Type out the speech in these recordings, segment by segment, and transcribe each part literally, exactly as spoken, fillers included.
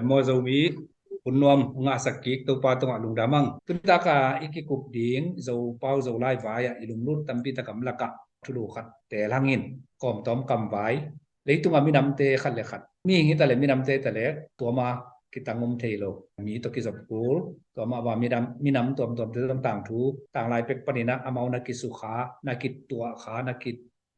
Maw Zomi, hun nuam ngahsak kik Topa tungah lungdam ang. Tuni taka i kikup ding Zopau Zolai vai-ah i lunglut tampi tak om lakah thulu khat teel hangin, kawmtawm kamvai, leitungah minamte khat le khat, mihing hi ta le minamte ta le, tua mah kitang om thei lo, mi tawh kizop kul, tua mah va minam, minam tuamtuamte zong tangthu, tanglai pek paninah amau na kisukha, na kituahkha, na ki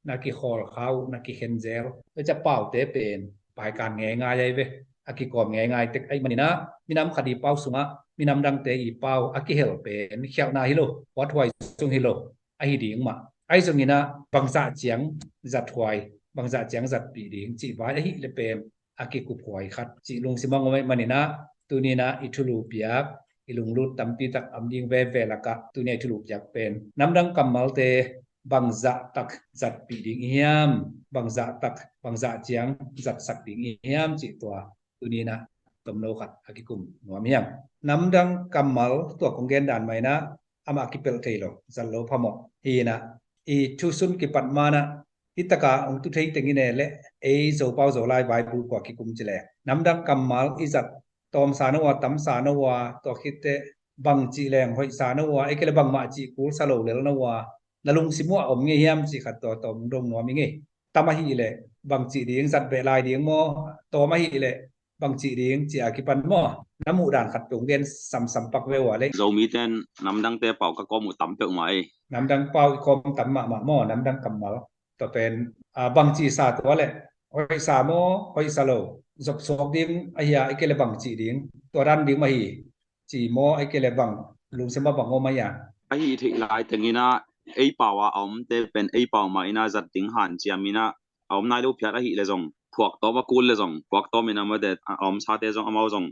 na kikhawl kha uh, na kikhen zel. Tua ciah paute pen paikan ngeingai ahi ve. A kikawm ngeingai tek ahih maninah minam khat i pau sungah minam dangte i pau a kihel pen khialhna hi lo, huathuai sung hi lo, ahi ding mah. Ahi zonginah bangzah ciang zathuai, bangzah ciang zatpih ding cih vai ahih le pen a kikuphuai khat cih lungsim a ngom ahih maninah tuninah i thulu piak, i lunglut tampi tak om ding veve lakah tunia i thulu piak pen namdang kammalte bangzah tak zatpih ding i hiam, bangzah tak, bangzah ciang zatsak ding i hiam cih tua tuninah tomno khat a kikum nuam hiam. Namdang kammal tua kong gen dan mainah amah kipelh thei lo, zat lo phamawh hinah i thusun kipat manah hi taka ong tu thei tengin e le ei Zopau Zolai Bible kua kikum ci le namdang kammal i zat tawmsa no a, tamsa no a, tua khitteh bangci leng hoihsa no a, ei kei le bangmah cih kulsa lo lel no a, na lungsim uh a om ngei hiam cih khat tua tawm dong nuam i ngei. Tam ahih leh bangci ding, zat beh lai ding maw? Tawm ahih leh bangci ding ci a kipan maw? Na muh dan khat peuh gen samsam pak ve uh a le. Zomi ten namdangte pau ka kawm uh tam peuh mah ei. Namdang pau i kawm tam mahmah maw? Namdang kammal. Tua pen bangci sa tua le hoihsa maw, hoihsa lo, zopsuak ding ahi a, i kei le bangci ding, tua dan ding mah hi ci maw, i kei le bang lungsim a bang om ahi a. Ahi theih lai tenginah ei pau a a omte pen ei pau mah inah zat ding hanciam inah a om nai lo phiat ahih le zong phuaktawm a kul le zong phuaktawm inah mate a omsate zong amau zong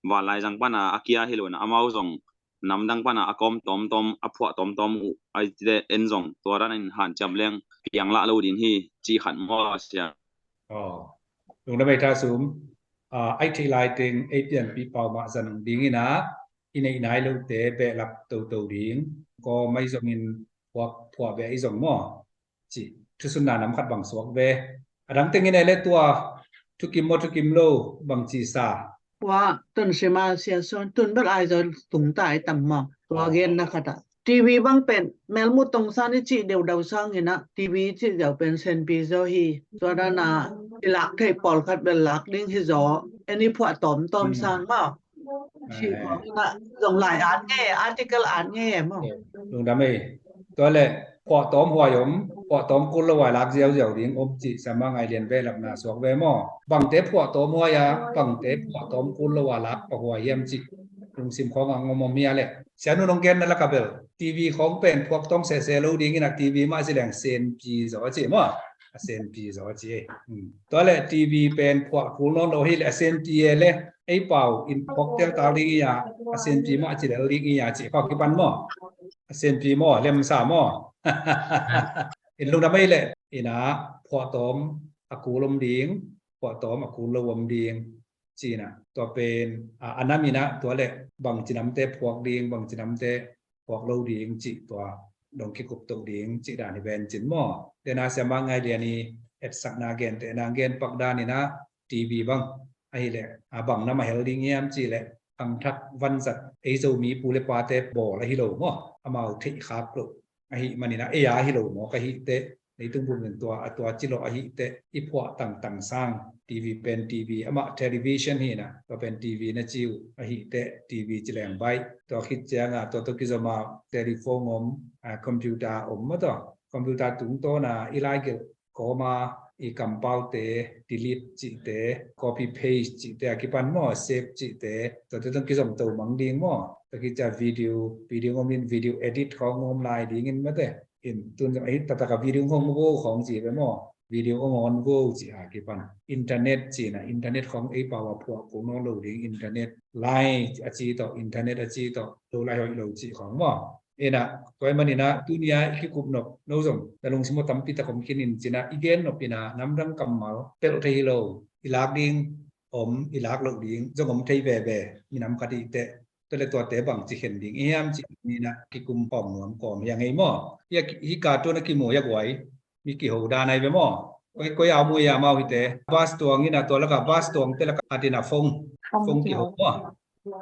vanlai zang pana a kia hi lo inah amau zong namdang pana a kawm tawmtawm, a phuah tawmtawm uh aite en zong tua danin hanciam leng piang lah lo ding hi cih khat maw sia. Aw, lungdam ei Tha Sum. Ahi theih lai teng ei pianpih pau mah zan ding inah i neih nai lote behlap toto ding, kawm ahi zongin phuak, phuah beh ahi zong maw? Cih thusunna nam khat bang suak ve. A dang tengin e le tua thukim maw thukim lo bangci sa? Tua tun sima sia suan tun bel ai zaw tung ta ai tam maw? Tua genna khat ah TV bang pen melmu tongsan i cih deudau sanginah TV i cih ziau pen senpi zaw hi. Tua dana i lak theih pawlkhat bel lak ding hi zaw. En i phuah tawmtawm sang maw? Cih khawng inah zong lai at nge, article at nge maw? Lungdam ei. Tua le phuahtawm huai om, phuahtawm kul lo huai lak ziauziau ding om cih Siama Ngai Lian behlapna suak ve maw? Bangte phuahtawm huai a, bangte phuahtawm kul lo a lak pah huai hiam cih lungsim khawng a ngom om hi a le. Sianu nong genna laka bel TV khawng pen phuaktawm sese lo dingin a TV mah ci leng senpi zaw a ci maw? A senpi zaw a ci ei. Tua le TV pen phuah kul nawn lo hi le a senpi e le ei pau in phuak teltal ding i a, a senpi mah ci lel ding i a cih khawng kipan maw? A senpi maw, lemsa maw? In lungdam ei le inah phuahtawm a kul om ding, phuahtawm a kul lo om ding cinah tua pen a nam inah tua le bangci namte phuak ding, bangci namte phuak lo ding cih tua dong kikup toh ding cih dan hi ven cin maw? Tena Siama Ngai Lian i etsakna gentehna gen pak dan inah TV bang ahih leh a bang nam a hel ding hiam cih leh khangthak vanzat ei Zomi pu le pate bawl ahi lo maw? Amau theih khak loh ahih maninah ei a hi lo maw ka hih teh, leitung bumin tua a tua ci lawh ahih teh i phuah tangtang sang TV pen TV amah television hinah tua pen TV na ci uh ahih teh TV ci leng baih. Tua khit cianga tua tawh kizoma telephone om, computer om maw, tua computer tungtawna i laigelh kawma i kampaute delete cihte, copy paste cihte a kipan maw, save cihte, tuate tawh kizom to mang ding maw? Tua kicia video, video om in video edit khawng om lai dingin mate. In tun zong ahi taktaka video hong vo khawng ci ve maw? Video hong on vo ci a kipan. Internet cina, internet khawng ei pau a phuah kul nawn lo ding, internet lai a ci tawh, internet a ci tawh, lo lai hoih lo cih khawng maw? Inah tua ahih maninah tunia i kikup nop no zong na lungsim aw tampi tak om khin in cinah i gen nop inah namdang kammal pelh thei hi lo, i lak ding om, i lak loh ding zong om thei veve, minam khat ihteh tua le tuate bangci khen ding i hiam cih ninah kikum pawm nuam kawm hi a ngei maw? Hi a ki-, hi ka tuan a kimu hi a guai, mi kiho dan ahi ve maw? Koi, koi a mu a mau hite. Bus tuang in a tua laka bus tuang te laka a dina phone. Phone kiho maw.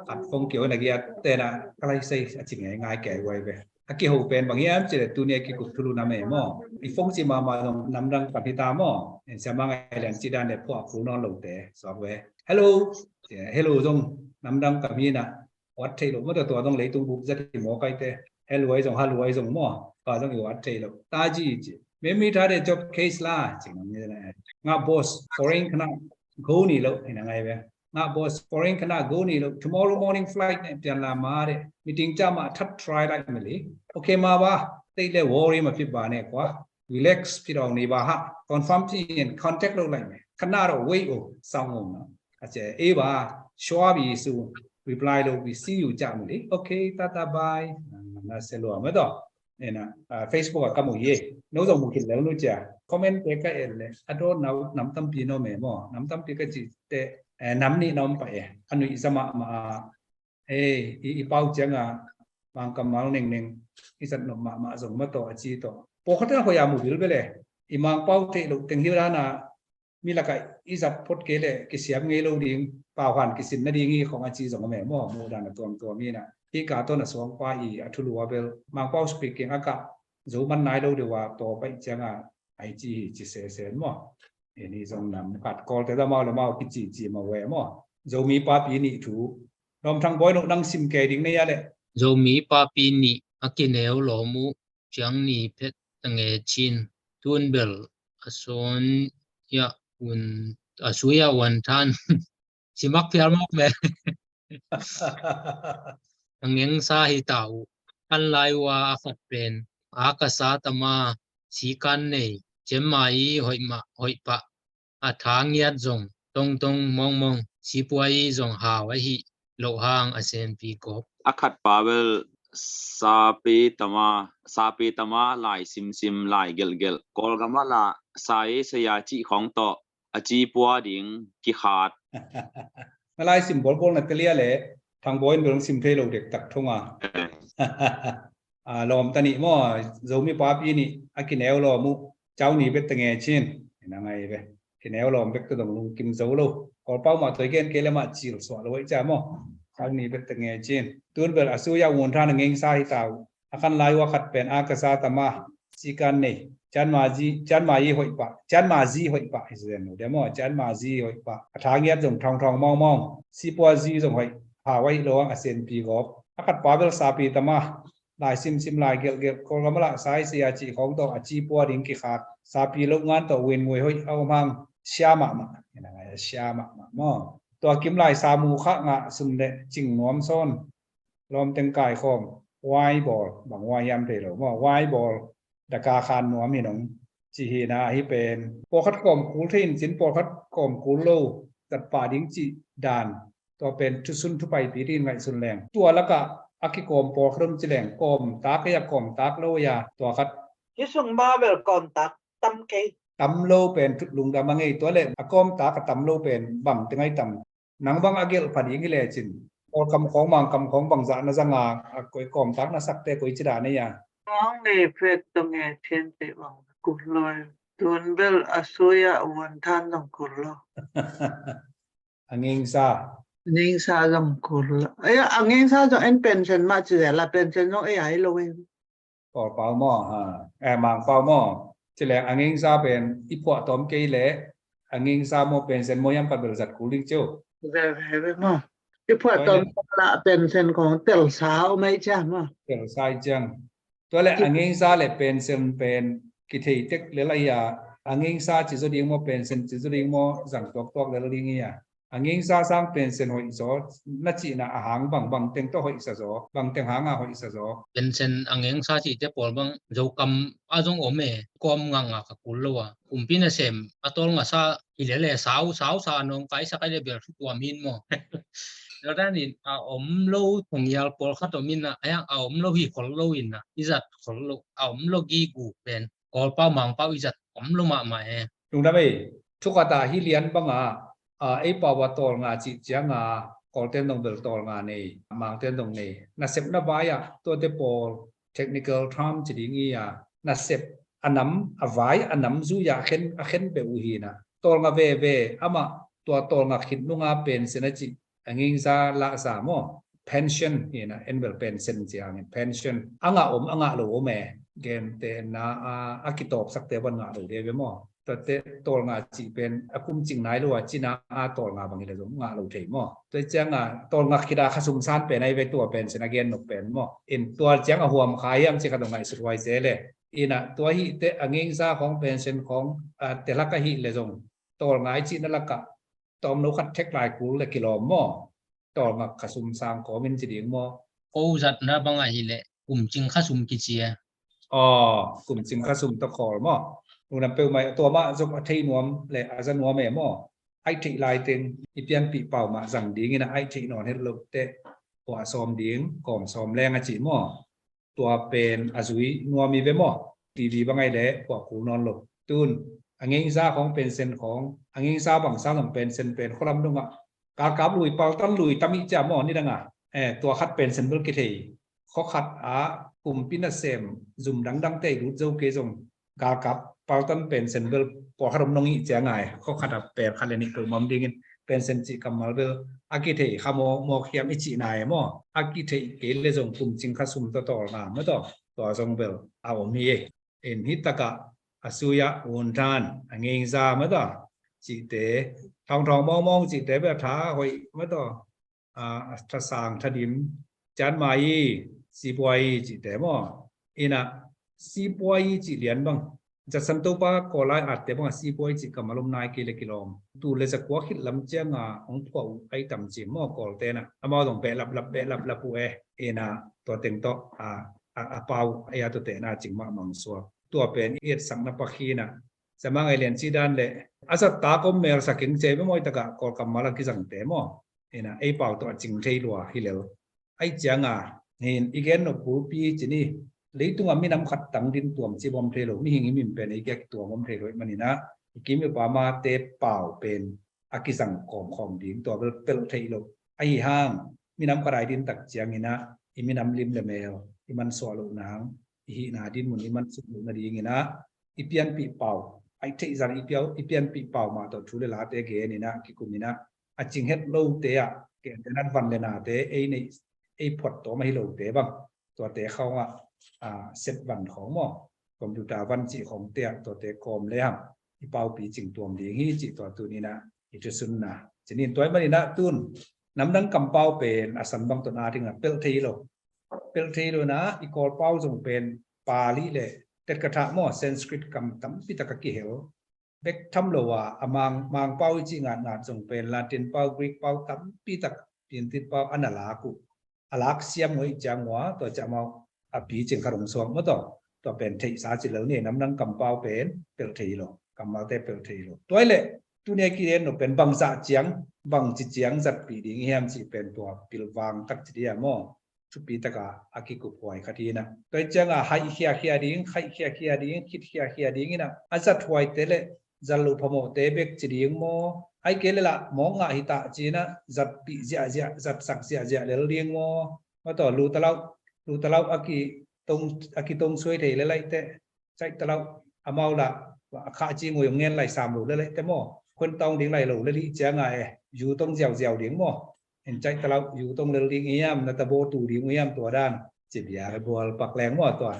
Khat phone kiho na giat te na kalai sei a ci ngei ngai kei wai ve. A kiho pen bang hiam ci le tuni a kikup thulu nam e maw. I phone ci mama zong namdang pan hita maw. En siama ngai lian ci dan le pua kul non lo te. Suak ve. Hello. Hello zong namdang kam hi na. Wat thei lo maw tua zong leitung bup zat hi maw kai te. Hello ai zong, hello ai zong maw. Ka zong i wat thei lo. Ta ji ci. Memi ta de job case la. Ci ngam ni na. Nga boss foreign khana go ni lo. Ina ngai ve. Nga boss foreign khana go ni lo. Tomorrow morning flight ne pian la ma de. Meeting ca ma that try lai meli. Okay ma ba. Tei le worry ma phi ba ne kwa. Relax phi dong ni ba ha. Confirm phi in contact lo lai me. Khana ro wei o. Sao ngom na. A ce e ba. Shua bi su. Reply lo bi see you ca meli. Okay, tata bye. Na se lo ma do. Ena, ah, Facebook a ka mu hi. No zong mu khin lel nu cia. Comment te ka en le. A do nau nam tampi no me maw. Nam tampi ka ci te, eh, nam ni na om pa e. A nui zama ma a. Eh, i, i pau ciang a. Mang kammal neng neng. I zat nop ma ma zong ma to a ci to. Pawlkhat a hoih a mu bil bel e. I mang pau te lo teng hi rana. Mi lakah i zat phot kei leh kisiam ngei lo ding, pauhan kisin nading hi khong a ci zong a meh maw, muh dan a tuamtuam hi na. Hih ka tawn a suangpa i a thulu a bel Mangpau speaking a kah zo man nai lo deuh a tawp ahih ciangin a i ci hi ci sesen maw. Hih ni zong nam khat Kawlte za mau le mau kici ci mah ve maw. Zomi papi nih thu. Lawm Thang Bawi Nuh nang sim kei ding na hia leh. Zomi papi nih a kineu lawm uh ciang ni phet ta nge cin. Tun bel a suan ya un, a suya wan than. Simak phial mawk me. A ngengsa hi ta uh. An lai ua a khat pen a ka sa tama sikan nei. Cianma i hoih mah hoih pah. A tha ngiat zong tongtong mawngmawng, sipua i zong hau ahi loh hang a senpi gawp. A khat pa bel sape tama, sape tama lai simsim lai gelhgelh. Kawlgam ah la sa e saya cih khawng tawh a cipua ding kikhat. Na lai sim bawlbawl na telia le Thang Bawi in bel sim thei lo dektak thong a. A lawm ta nih maw, Zomi papi nih a kineu lawm uh, cau ni bek ta nge cin. Ina ngai ve. Kineu lawm bek ta dong lungkim zo lo. Kawlpau mah toi gen kei le mah cil suah lo ih cia maw. Cau ni bek ta nge cin. Tun bel a suya wun than a ngengsa hi ta uh. A kan lai ua khat pen a ka sa tama. Sikan nei. Cianma zi, cianma i hoih pah. Cianma zi hoih pah. Hi zen lo dia maw. Cianma zi hoih pah. A tha ngiat zong thong thong mawng mawng. Sipua zi zong hoih. Hau ahi lo ang a senpi gawp. A khat pa bel sapi tama. Lai simsim lai gelhgelh Kawlgam ah la sa e saya cih khawng tawh a cipua ding kikhat. Sapi loh ngan tawh win ngui hoih a om hang sia mahmah. Ina ngai a sia mahmah maw. Tua kim lai sa mu khah ngah sum le cing nuam sawn. Lawm teng kai khawm. Wai bawl. Bang wai hiam thei lo maw. Wai bawl. Daka khan nuam hi nong. Ci hi na hi pen. Pawlkhat kawm kul thei in cin pawlkhat kawm kul lo. Tat pah ding cih dan. Tua pen thusun thupaipi dingin ngaihsun leng. Tua lakah a kikawm pawlkhat om ci leng. Kawm tak ei a kawm tak lo ei a. Tua khat. Hi sung ma bel kawm tak tam kei. Tam lo pen lungdam a ngei tua le a kawm tak a tam lo pen bang teng ai tam. Nang bang a gelh pha ding hi lecin. Kawlkam khawng Mangkam khawng bang zah na zang a koi kawm tak na sakte koi ci dan ei a. Ang nei phet tong e thian te bang kul lo. Tun bel a suya wun than zong kul lo. A ngengsa. Ngengsa zong kul lo. Ei a ngengsa zong en pension mah ci zel a pension zong ei ai lo e. Kawlpau maw, ha. Eh, Mangpau maw. Ci leng a ngengsa pen i phuah tawm kei le a ngengsa maw pension maw hiam khat bel zat kul ding cio. Vel ve ve maw. I phuah tawm la pension khawng telsa om ei cia maw. Telsa ei ciang. Tua le a ngengsa le pension pen kithei tek le lai a, a ngengsa ci zaw ding maw, pension ci zaw ding maw, zang tuaktuak le lai ding hi a. A ngengsa sang pension hoih zaw, na cihna a hang bang, bang teng tawh hoihsa zaw, bang teng hanga hoihsa zaw. Pension a ngengsa cihte pawl bang Zokam a zong om e, kawm ngakngak a kul lo a. Kumpi nasem a tawl ngasa hi lele sau, sau sa a nawngkaisak ai le bel thutuam hin maw. Tua danin a om lo thongial pawlkhat om in a, a om lo hi khol lo in a, i zat khol lo, a om lo giguk pen Kawlpau Mangpau i zat om lo mahmah e. Lungdam ei, thukhat a hi lian banga, a, ei pau a tawlnga cih cianga Kawlten dong bel tawlnga nei, Mangten dong nei. Nasepna vai-ah tuate pawl technical term ci ding hi a, nasep a nam, a vai a nam zui-a a khen, a khen peuh uh hi-in ah, tawlnga veve amah tua tawlnga khit nunga pension a cih a ngingza lahza maw, pension hi-in ah, en bel pension ci hangin pension a ngah om, a ngah lo om e. Gentehna a, a kitawpsakte bang ngah lo ding ve maw? Tuate tawlnga cih pen a kum cing nai lo a, cina a tawlnga bang hi leh zong ngah lo thei maw? Tua cianga tawlnga khit a khasum san pen ahi ve, tua pension a gen nop pen maw? In tua ciang a huam kha hiam cih khat hong ngaihsut huai zel e. In ah tua hi teh a ngingza khawng, pension khawng, a, te lak ahih leh zong tawlnga i cihna lakah tawmno khat thek lai kul leh kilawm maw? Tawlnga khasum sang kawmin ci ding maw? Ko zatna bang ahih leh kumcing khasum kici e. Aw, kumcing khasum tawh khawl maw? Nunam peuhmah tua mah zong a thei nuam leh a za nuam e maw? Aih theih laiteng i pianpih pau mah zang dingin ah, aih theih nawn het loh teh kua sawm ding, kawm sawm leng a cih maw? Tua pen a zui nuam hi ve maw? T V bang ahih leh kua kul nawn lo. Tun a ngingza khawng pension khawng, a ngingza bangsa zong pension pen khualam dongah galkap lui, paltan lui tam hi cia maw, nidangah, eh, tua khat pension bel kithei. Khua khat ah kumpi nasem zum dangdangte i lut zo kei zong galkap paltan pension bel pawlkhat om nong hi cia ngai. Khua khat ah pen khat leh nih peuhmah om dingin pension cih kammal bel a kithei kha maw, mawk hiam i cihna e maw? A kithei kei leh zong kumcing khasum tawh tawlnga maw, tua, tua zong bel a om hi e. In hih takah a sui-ah unthan, a ngingza maw, tua cihte, thawngthawng mawngmawng cihte bel tha hoih maw, tua, a, a thasang thadim, cianmai, sipuai cihte maw? In ah sipuai cih lian bang, zatsan Topa Kawl lai atte bangah sipuai cih kammal om nai kei leh kilawm. Tul leh zakua khit lam cianga hong phuah uh ahi tam ci maw, Kawlte in ah. Amau zong behlaplap, behlaplap uh e. In ah tua teng tawh a, a, a pau a, a tuate na cing mahmah suak. Tua pen i etsakna pakhin ah, Sia Mang Aih Lian cih dan leh a zat tak om mel sa keng ci e maw, i takah Kawl kammal a kizangte maw? In ah ei pau tawh a cing thei lua hi lel. Aih cianga, hin i gen nop bulpi ci ni, leitungah minam khat tang din tuam cih bawm thei lo, mihing i min pen ei kia kituam om thei lo ahih manin ah, i kim i pamte pau pen a kizang kawmkawm ding, tua bel pelh theih loh. Ahi hang minam khat a i din tak ciangin ah i minam lim leh mel i mansuah loh nang, i hihna dinmun i mansuah loh nadingin ah i pianpih pau, aih theih zan i piau, i pianpih pau mah tawh thu leh late genin ah, kikumin ah, a cing het lote ah, gentehna in van leh nate ei neih, ei phuahtawm ahi lote bang, tuate khawngah, a, set van khawng maw, computer van cih khawngte ah tuate kawm lehang i paupi cing tuam ding hi cih tua tuni-in ah i thusunna. Ci ni, tua ahih manin ah tun namdang kampau pen a san bang tawh na dingin ah pelh thei lo. Pelh thei lo in ah i Kawl pau zong pen Pali leh Tetkatha maw, Sanskrit kam tampi tak a kihel bek tham lo a, a Mang, Mangpau i cih ngatngat zong pen Latin pau, Greek pau tampi tak, Latin pau a na lak uh, a lak siam uh ahih ciang uh a, tua ciang amau a picing khat hong suak maw, tua, tua pen theihsa ci lel ni, namdang kampau pen pelh thei lo, kammalte pelh thei lo. Tua ahih leh tuni a kigen nop pen bangzah ciang, bangci ciang zatpih ding hiam cih pen tua pilvang tak ci ding a maw, thupi taka a kikuphuai khat hi-in ah. Tua ahih cianga haih khiakhia ding, khaih khiakhia ding, khit khiakhia ding in ah, a zathuaite leh zat loh phamawhte bek ci ding maw? Ahih kei leh lah mawk ngah hi ta ci-in ah, zatpih ziahziah, zatsak ziahziah lel ding maw? Maw, tua lu talauh, lu talauh a kitong, a kitong suai thei lel ahih teh, caih talauh, amau lah a khah ci ngui hong ngen lai sam lo lel ahih teh maw? Khuan tawng ding lai lo lel ahih cianga e, yu tong ziauziau ding maw? In caih talauh, yu tong lel ding hiam, na tabaw tu ding hiam, tua dan ci bia bual pak leng maw, tua.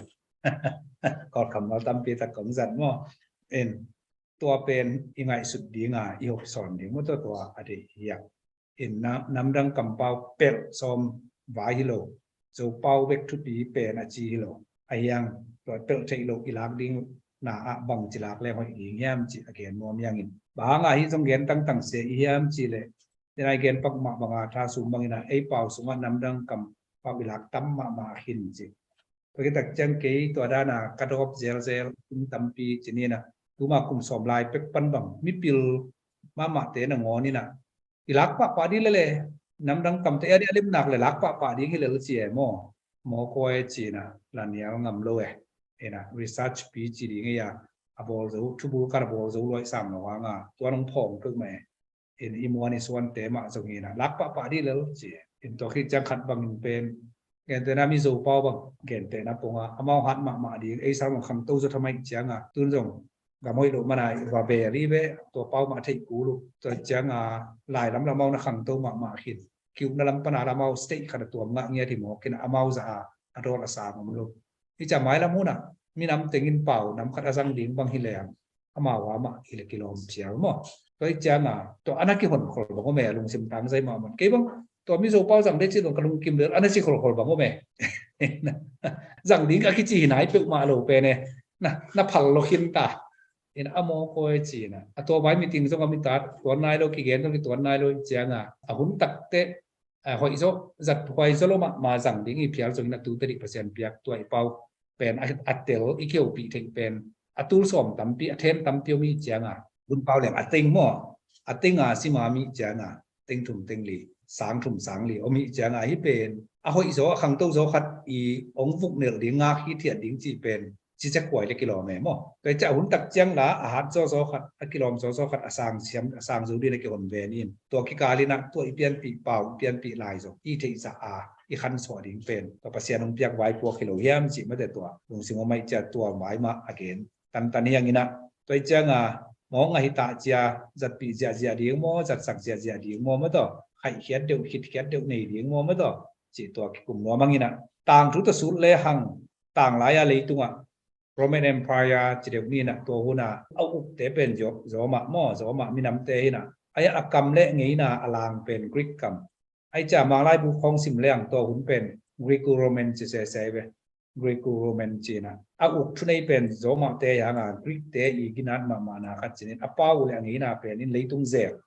Kawl kammal tampi tak kong zat maw? In tua pen i ngaihsut ding a, i hopsawn ding maw, tua, tua a deih hi a. In na, namdang kampau pelh sawm vai hi lo, Zopau bek thupi pen a ci hi lo. Ahi hang tua pelh theih loh i lak ding na ah bangci lak leng hoih ding hiam cih a gen nuam hi hang in. Bang hang a hih zong gen tangtang se i hiam cih leh, tua i gen pak mah banga tha sum bangin ah ei pau sungah namdang kampau i lak tam mahmah a khin cih. Tua khit tak ciang kei tua dan a ka dawp zelzel kum tampi ci ni-in ah, tuma kum sawm lai pek pan bang mipil mahmahte nangawn in ah, i lak pahpah ding lel e, namdang kamte a ding a limnak leh lak pahpah ding hi lel ci e maw? Maw, kua e ci-in ah la nial ngam lo e. In ah research pi ci ding e a, a bawl zo, thubul khat a bawl zo luai sam lo hang a, tua nong phawng peuhmah e. In i muan i suante mah zong hi-in ah lak pahpah ding lel ci e. In tua khit ciang khat bangin pen Gentehna Mizo pau bang gentehna pong a, amau hat mahmah ding, ei sang bang khangto zaw thamai cianga tun zong gam hoih loh mana i va bel i ve, tua pau mah theih kul uh, tua cianga lai lam lamau na khangto mahmah khin. Kiukna lam pana lamau state khat a tuam ngah ngiat hi mawk khin, amau za a a dawl a sang om lo. Hi ca mailam hunah minam tengin pau nam khat a zang ding bang hi leng amau a mah hi le kilawm phial maw? Tua hi cianga tua ana kihon khol bang om e, lungsim tangzai mahmah. Kei bang tua Mizo pau zang dei ci dong ka lungkim lel ana ci khol khol bang om e. Zang ding a kici hi nai peuhmah lo pen e. Na, na phal lo khin ta. In a maw kawi cina a tua vai meeting zong a mi tat tuan nai lo, kigen zong kituan nai lo cianga a hun takte a hoih zaw, zat huai zaw lo mahmah zang ding i phial zongin a tu tadih Pasian piak tua i pau pen a, a tel i kihopih theih pen a tul sawm tampi, a then tampi om i cianga hun pau leng a teng maw, a tenga sima mi cianga teng thum teng li, sang thum sang li om i cianga hi pen a hoih zaw, a khangto zaw khat i ong vuk nelh ding, ngak hi thiat ding ci pen cicek huai le kilawm e maw? Tua i ciah hun tak ciang la a hat zawzaw khat, a kilawm zawzaw khat a sang siam, a sang zo ding a kihon ve ni in tua kikal inah tua i pianpih pau, i pianpih lai zong i theihsa a i khansuah ding pen tua Pasian hong piak vaipuak hi lo hiam cih mate tua lungsim a maih ciah tua vai mah a gen tantan hiang inah tua i cianga mawng a hi tah cia zatpih ziahziah ding maw, zatsak ziahziah ding maw mataw, khaihkhiat deuh, khitkhiat deuh nei ding maw mataw cih tua kikum nuam ang inah tangthu ta sut le hang tanglai a leitungah Roman Empire ci deuh ni inah tua hunah a ukte pen Roma maw, Roma minamte hinah ai a kam le ngeina a lang pen Greek kam. Ai cia Manglai buk khawng sim leng tua hun pen Greco-Roman ci sese ve. Greco-Roman cinah a uk thunei pen Romate hanga Greekte i ginat mahmahna khat cinin a pau le a ngeina pen in leitung zel.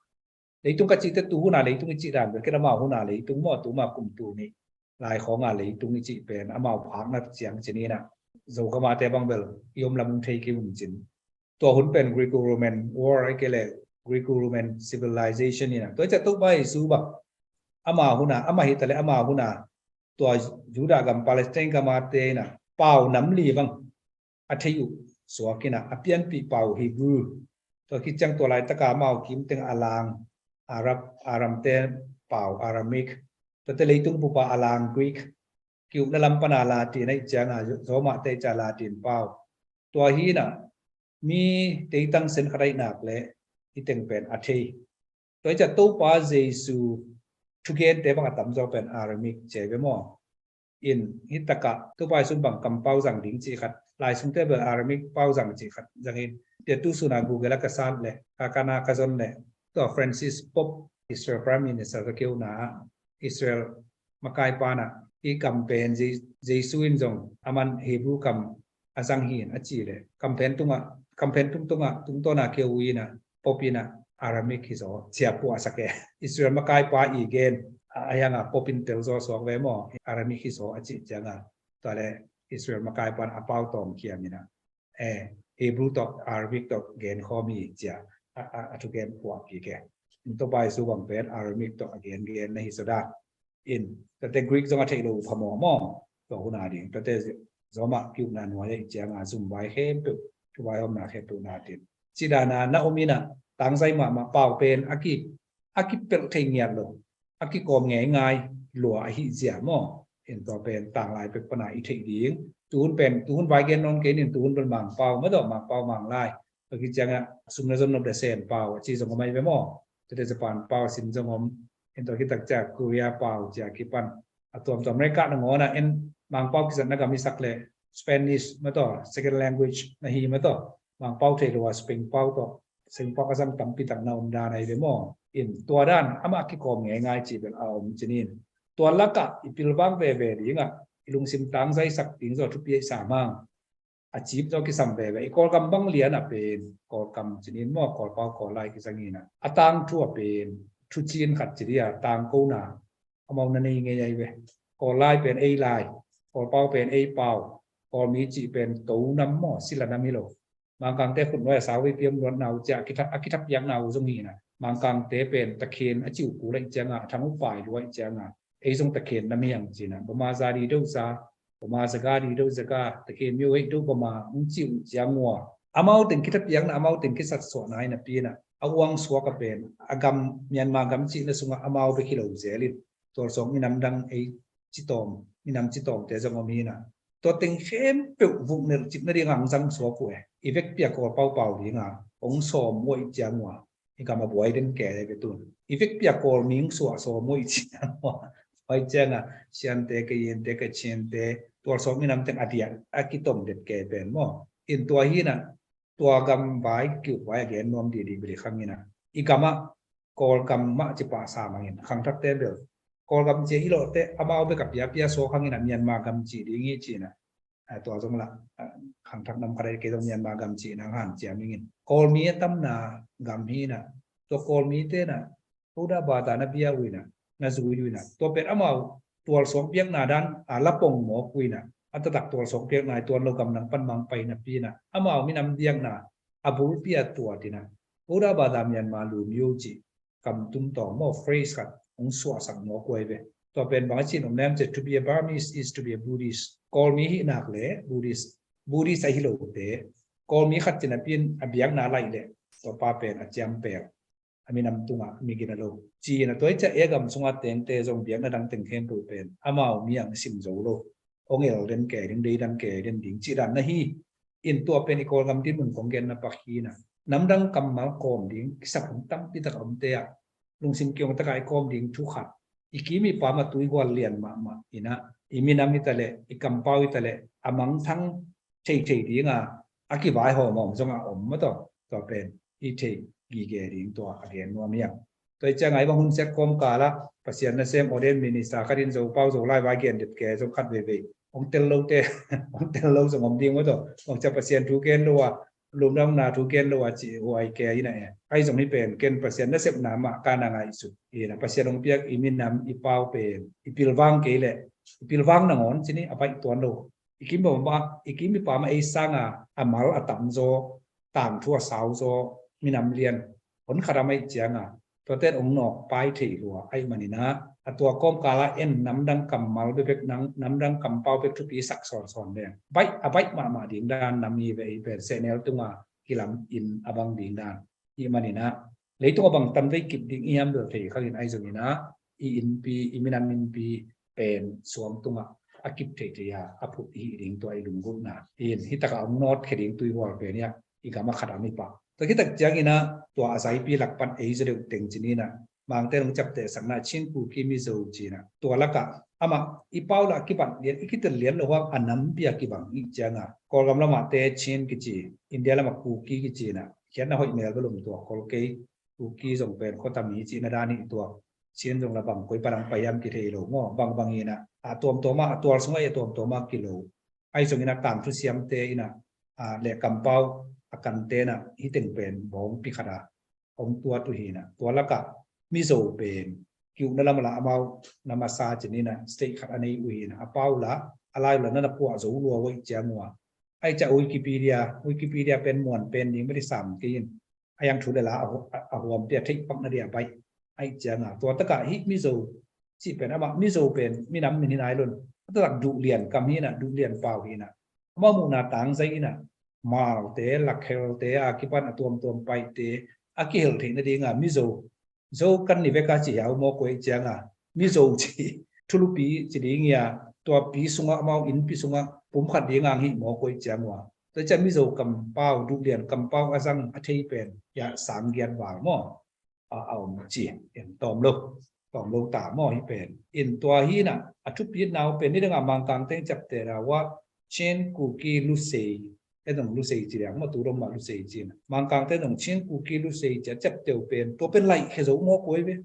Leitung ka cihte tu huna leitung i cih dan bel kei lama huna leitung maw, tuma kum tu nih lai khawnga leitung i cih pen amau phakna ciang cininah Zogamate bang bel i om lam thei kei hun cin. Tua hun pen Greco-Roman War ai kei le Greco-Roman Civilization inah tua i ciah Topa Jesu bang ama huna, ama hita le ama huna tua Judah gam Palestine gamate inah pau nam li bang a thei uh suak inah a pianpih pau Hebrew, tua khit ciang tua laitaka amau kimteng a lang Arab, Aramte pau Aramaic, tuate leitung pupa a lang Greek, kiukna lam pana Latin aih cianga Romate ca Latin pau. Tua hinah mi teitang sen khat aih nak le i teng pen a thei. Tua i ciah Topa Jesu thugente bang a tamzaw pen Aramaic ci ai ve maw? In hitakah Topa Jesu bang kam pau zang ding cih khat, lai sungte bel Aramaic pau zang cih khat zangin tia tu suna Google a ka sat le ka kana ka zon le tua Francis Pope Israel Prime Minister ka keuna ah Israel makai pana i kam pen Jesu in zong aman Hebrew kam a zang hi in a ci le kamphen tungah, kamphen tungtungah tungtawna keu ina Pope ina Aramaic hi zaw cia puahsak e. Israel makaipa i gen a hianga Pope in tel zaw suak ve maw, Aramaic hi zaw a cih cianga tua le Israel makaipa in a pau tawm khiam ina Hebrew tawh Aramaic tawh gen khawm hi cia a thugen puah kik e. Topa Jesu bang pen Aramaic tawh a gen gen na hi zaw dan in, tate Greek zong a theih lo phamawh maw? Tua huna ding tate Roma kiukna nuai a i cianga zum vai khempeuh, thuvai hawmna khempeuh na tin cidana na om ina tangzai mahmah pau pen a ki a kipelh thei ngiat lo, a kikawm ngeingai lua ahi zia maw? In tua pen tanglai pek pana i theih ding. Tuhun pen tuhun vai gen nawn kei nin tuhun bel Mangpau maw tawh, Mangpau Manglai. Tua ki cianga sum na zon nop le sen pau a ci zong om ai ve maw? Tate Japan pau sin zong om. In tua kitak cia Korea pau cia kipan a tuamtuam America na ngawna in Mangpau kizatna gam i sak le Spanish maw tawh, second language na hi maw tawh, Mangpau thei lo a Spain pau tawh, Spain pau a zang tampi tak na om dan ai ve maw? In tua dan amah kikawm ngeingai cih bel a om cinin tua lakah i pilvang veve dingah i lungsim tangzaisak ding zaw thupi aih sa mang. A cip zaw kisam veve i Kawlgam bang lian a pen Kawlgam cinin maw, Kawlpau Kawllai kizangina a tangthu a pen thucin khat ci dia tangkona amau na nei ngei ai ve. Kawllai pen ei lai, Kawlpau pen ei pau, Kawlmi cih pen to nam maw, sila nam hi lo. Mangkangte khut nuai a sau vei piam luatna uh cia a kithapiakna uh zong hina. Mangkangte pen takhen a ciu kul aih cianga a thang uh pai lua aih cianga ei zong takhen nam hiang cina bama za di deuh za, bama zaga di deuh zaga, takhen mio heih deuh bama hong ciu ciang ua amau teng kithapiakna, amau teng kisatsuahna hi napi ina a uang suak a pen a gam Myanmar gam cihna sungah amau bek hi lo zelin tualsawng i namdang ei citawm, minam citawmte zong om hi na. Tua teng khempeuh vuknelh cip nading ang zang suak uh e. I vekpi a Kawl paupau ding a hong sawm uh ahih ciang uh a, i gam a buai den kei ve tun. I vekpi a Kawl ming suah sawm uh ahih ciang uh a, ahih ciang a Siante, Kayente, Kachinte, tualsawk minam teng a diah a kitom den kei pen maw. In tua hi na, tua gam vai, kiuk vai a gen nuam didi bili khang in a, i gam ah Kawlgam mah ci pah sa mangin, khangthakte bel Kawlgam ci a i lawhte amau bek a piapia suak khang in a, Myanmar gam ci ding hi ci na. A, tua zong lah, a, khangthak nam khat a kei zong Myanmar gam ci na hanciam ingin. Kawlmi a tamna gam hi na, tua Kawlmite na, Buddha bata na bia uh hi na, na zui uh hi na, tua pen amau tualsawk biakna dan a lapong mawk uh hi na, a taktak tualsawk biakna i tuan lo gam nang pan mang pai napi na, amau minam biakna a bulpi a tuat hi na, Buddha bata Myanmar lu myo ci, kam tum tawng maw, phrase khat hong suahsak mawk uh hi ve. Tua pen bang a cin om nem ci, to be a Burmese is to be a Buddhist. Kawlmi hih nak le Buddhist, Buddhist a hi lote, Kawlmi khat ci napi in a biakna laih le tua pa pen a ciampel, a minam tungah mi gina lo. Ci na, tua hi ciah e gam sungah tengte zong biakna dang teng khempeuh pen amau mi ang sim zo lo, hong el den kei ding, dei dan kei den ding cih dan na hi. In tua pen i Kawlgam dinmun kong genna pak hi na, namdang kammal kawm ding kisap hong tampi tak a omte ah lungsim kiong tak a i kawm ding thu khat, i kim i pam a tuihual lian mahmah hi na, i minam hi ta leh, i kampau hi ta leh, a mangthang theithei ding a, a kivaihawm a om zong a om maw, tua, tua pen i theih gige ding tua a gen nuam hi ang. Tua hi ciang a i bang hun siat kawmkal ah Pasian nasem ordained minister khat in Zopau Zolai vai gen det kei zong khat veivei hong tel lote, hong tel lo zong om ding maw, tua bang ciah Pasian thu gen lo a, lumdamna thu gen lo a ci huai kei hi na e. Ahi zong hi pen ken Pasian nasepna mah ka na ngaihsut hi na, Pasian hong piak i minam i pau pen i pilvang kei leh, i pilvang nangawn ci ni, a baih tuan lo. I kim i pam a, i kim i pam a ei sang a, a mal a tam zaw, tangthu a sau zaw minam lian hon khat a maih ciang a, tuate hong nawk pai thei lua ahih manin a, a tua kawmkal ah en namdang kammal bekbek, nam, namdang kampau bek thupi sak sawnsawn leng baih, a baih mahmah ding dan nam hi ve. I pen sehnel tunga kilam in a bang ding dan ahih manin a, leitung a bang tanvei kip ding i hiam bel thei khang in, ahi zongin a, i innpi, i minam innpi pen suang tungah a kip theithei a, a phut i hih ding tua i lunggulhna. In hi takah hong nawtkhia ding tuihual pen hi a, i gam a khat a mi pah. Tua hi tak ciangin a, tua a zaipi lak pan ei zaw deuh teng ci ni na, Mangte hong ciaptehsakna Chin, Kuki, Mizo ci na, tua lakah amah i pau lah kibat lian, i kitel lian lo hang a nampi a kibang i ciang a, Kawlgam lamah te Chin kici, India lamah Kuki kici na, khiatna hoih mel bel om, tua khol kei, Kuki zong pen khuata mi cihna dan hi, tua Chin zong la bang koi pan hong pai hiam kithei lo maw, bangbang hi na, a tuamtuam a, a tual sungah a tuamtuam a kilo. Ahi zongin a tangthu siamte in a, a, le kampau a kante in a, hi teng pen bawngpi khat a hong tuat uh hi na. Tua lakah Mizo pen ki-ukna lam ah lah amau na masa ci ni na, state khat a nei uh hi na, a pau lah a lai uh lah na na puah zo lua uh ahih ciang uh a, ahih ciah Wikipedia, Wikipedia pen muan pen ding mah di sam kei in, a hiang thu le la a hu-, a, a huamte a theih pakna dia baih ahih ciang a, tua takah hih Mizo cih pen amah Mizo pen minam min hi nai lo in, a taktak duhlian kam hi na, duhlian pau hi na, amah muhna tangzai in a, Malte, Lakhelte a kipan a tuamtuam paite a kihel theih nading a Mizo, Zo kan ni vek a ci hiau mawk uh ahih ciang a, Mizo ci thulupi ci ding hi a, tua pi sungah, amau innpi sungah pum khat ding ang hi mawk uh ahih ciang uh a, tua ciah Mizo kampau, duhlian kampau a zang a thei pen hi a, sang giat val maw, a, a om ci, en tawm lo, tawm lo ta maw hi pen. In tua hi na, a thupitna uh pen nidang a Mangkangte in ciapteh na uh a, Chin, Kuki, Lusei, e dong Lusei ci liang maw, tu dong mah Lusei ci na. Mangkangte dong Chin, Kuki, Lusei ci a ciapteh uh pen, tua pen laihkhia zo mawk uh hi ve.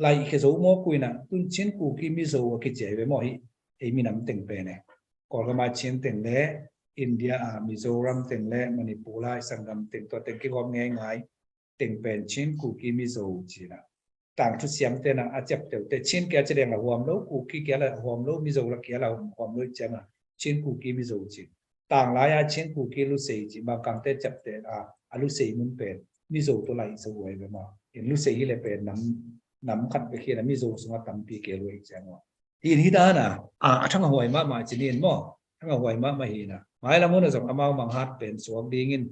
Laihkhia zo mawk uh hi na, tun Chin, Kuki, Mizo a kici hi ve maw hi, ei minam teng pen e. Kawlgam a Chin teng le, India a Mizoram teng le, Manipur lai Sangam teng, tua teng kigawm ngeingai teng pen Chin, Kuki, Mizo ci na. Tangthu siamte na a ciapteh uh te Chin kia ci leng a huam lo, Kuki kia la huam lo, Mizo la kia la huam lo ciang a, Chin, Kuki, Mizo ci. Tanglai a Chin, Kuki, Lusei ci, Mangkangte ciapteh a, a Lusei mun pen Mizo tawh laih zo uh hi ve maw. In Lusei hi le pen nam, nam khat bek hi na, Mizo sungah tampi kei lo ahih ciang uh a. Hi in hi dan a, a, a thangah huai mahmah ci ni in maw. Thangah huai mahmah hi na. Mailam hun a zong amau manghat pen suak ding in,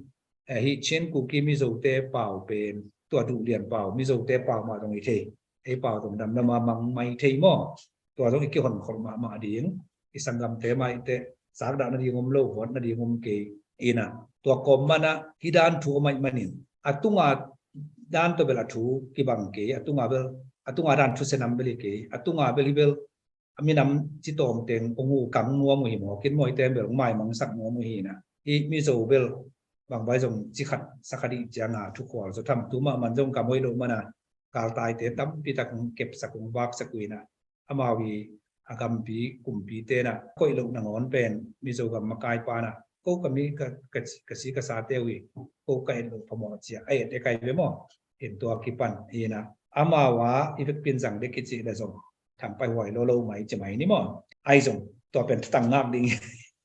eh, hih Chin, Kuki, Mizote pau pen, tua duhlian pau, Mizote pau mah zong hi thei. Ei pau zong damdam a mang mai thei maw. Tua zong i kihonkhol mahmah ding, i sanggamte mah i teh, sakdah nading om lo, huat nading om kei. Ina, tua kawm manah hih dan thu om ahih manin, a tunga dan tawh bel a thu kibang kei, a tunga bel, a tunga dan thu senam bel hi kei, a tunga bel hi bel a minam citawm teng hong hu kang nuam uh hi maw, kin maw, hihte bel hong maimangsak nuam uh hi na. Hih Mizo bel bangbai zong cikhat sakhat ih cianga thukhual zaw tham, tu mahmah zong kam hoih loh mana, galtaite tampi tak hong kepsak hong vaksak uh hi na. Amau i a gampi kumpi tena koih loh nangawn pen Mizo gam makai pana, ko ka mi ka, ka, ka si ka sate uh hi, ko ka et loh phamawh cia a et e kai ve maw. In tua kipan hi na, amau a i vekpin zang dek kici le zong thampai huai lo lo mai ci mai ni maw. Ai zong tua pen thatang ngak ding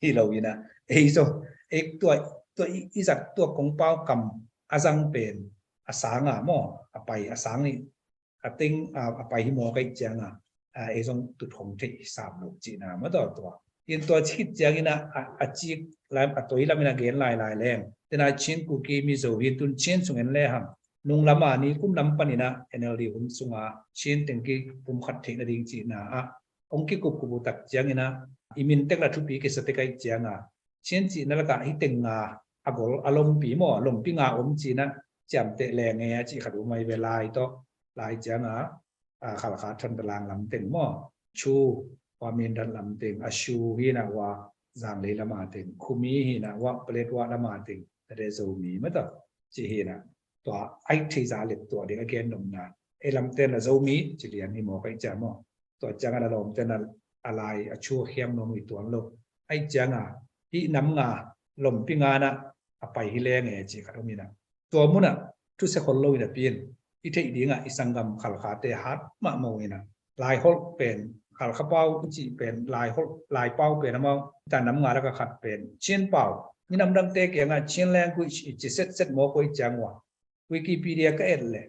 hi lo hi na. Ei zong, ei tua, tua i, i zat tua kongpau kam a zang pen a sanga maw, a pai a sang ni, a teng a, a pai hi maw kaih cianga, a, ei zong tut hong theih sam lo cihna maw tua tua. In tua cik ciangin a, a, a cik lam, a toi lamin a gen lailai leng, tena Chin Kuki Mizo hi tun Chin sung en le hang, nung lama ni kum lam panin a N L D hun sunga Chin teng kipumkhat theih nading cihna ah hong kikupkup uh tak ciangin a, i min tek la thupi kisa tek aih cianga, Chin cihna lakah hih teng nga a gol a lompi maw, lompi nga om cihna, ciamteh lenge a cih khat um ai ve lai tawh, lai cianga, a, Khalkha Thantlang lam teng maw, Chu, hua Mindat lam teng, a Shu hi na hua Zanglei lama teng, Khumi hi na hua Paletwa lama teng, tate Zomi maw tawh, ci hi na. Tua ai thei za lep tua ding a gen nopna. Ei lamten a Zomi ci lian hi maw kaih cia maw. Tua cianga a lawmten a lai a Chu a khiam nuam uh hi tuan lo. Aih cianga hih nam nga lompi nga na a pai hi lenge ci khat om hi na. Tua muna thuse khol lo hi na piin i theih dinga i sanggam Khalkhate hat mahmah uh hi na. Laiholh pen, Khalkha pau i cih pen, Laiholh, Laipau pen amau, ta nam nga laka khat pen Chin pau. Minam dangte kianga Chin language i ci setset maw koi ciang ua. Wikipedia ka et le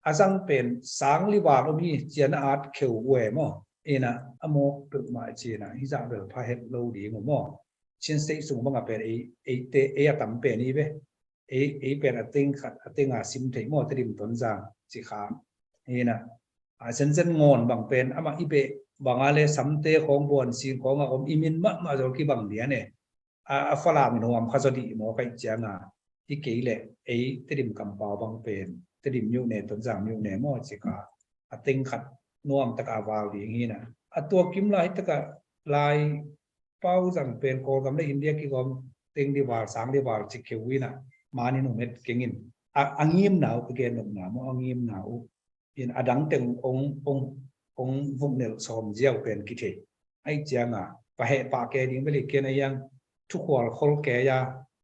a zang pen sang li val om hi ciana at kheu ue maw. Ina a mawk peuhmah cina hi zah bel pha het lo ding uh maw. Chin State sung banga pen ei, ei te, ei a tam pen hi ve. Ei, ei pen a teng khat, a tenga sim thei maw, Tedim Tonzang ci kha. Ina a zenzen ngawn bang pen amah i beh banga le Samte khawng buan sing khawnga om i min mahmah zaw kibang lian e. A, a Falam in huam kha zaw dih maw kaih cianga, hi kei leh ei Tedim kampau bang pen Tedim myone, Tonzang myone maw ci kha. A teng khat nuam taka val ding hi na. A tua kim lai taka Laipau zang pen Kawlgam le India kigawm teng di val, sang di val ci kheu hi na. Manin um het kengin a, a ngimna uh ka gen nopna maw, a ngimna uh in a dang teng ong, ong, ong vuknelh sawm ziau pen kithei. Aih cianga paheh pah ke ding veli ken a iang thukhual khol ke a,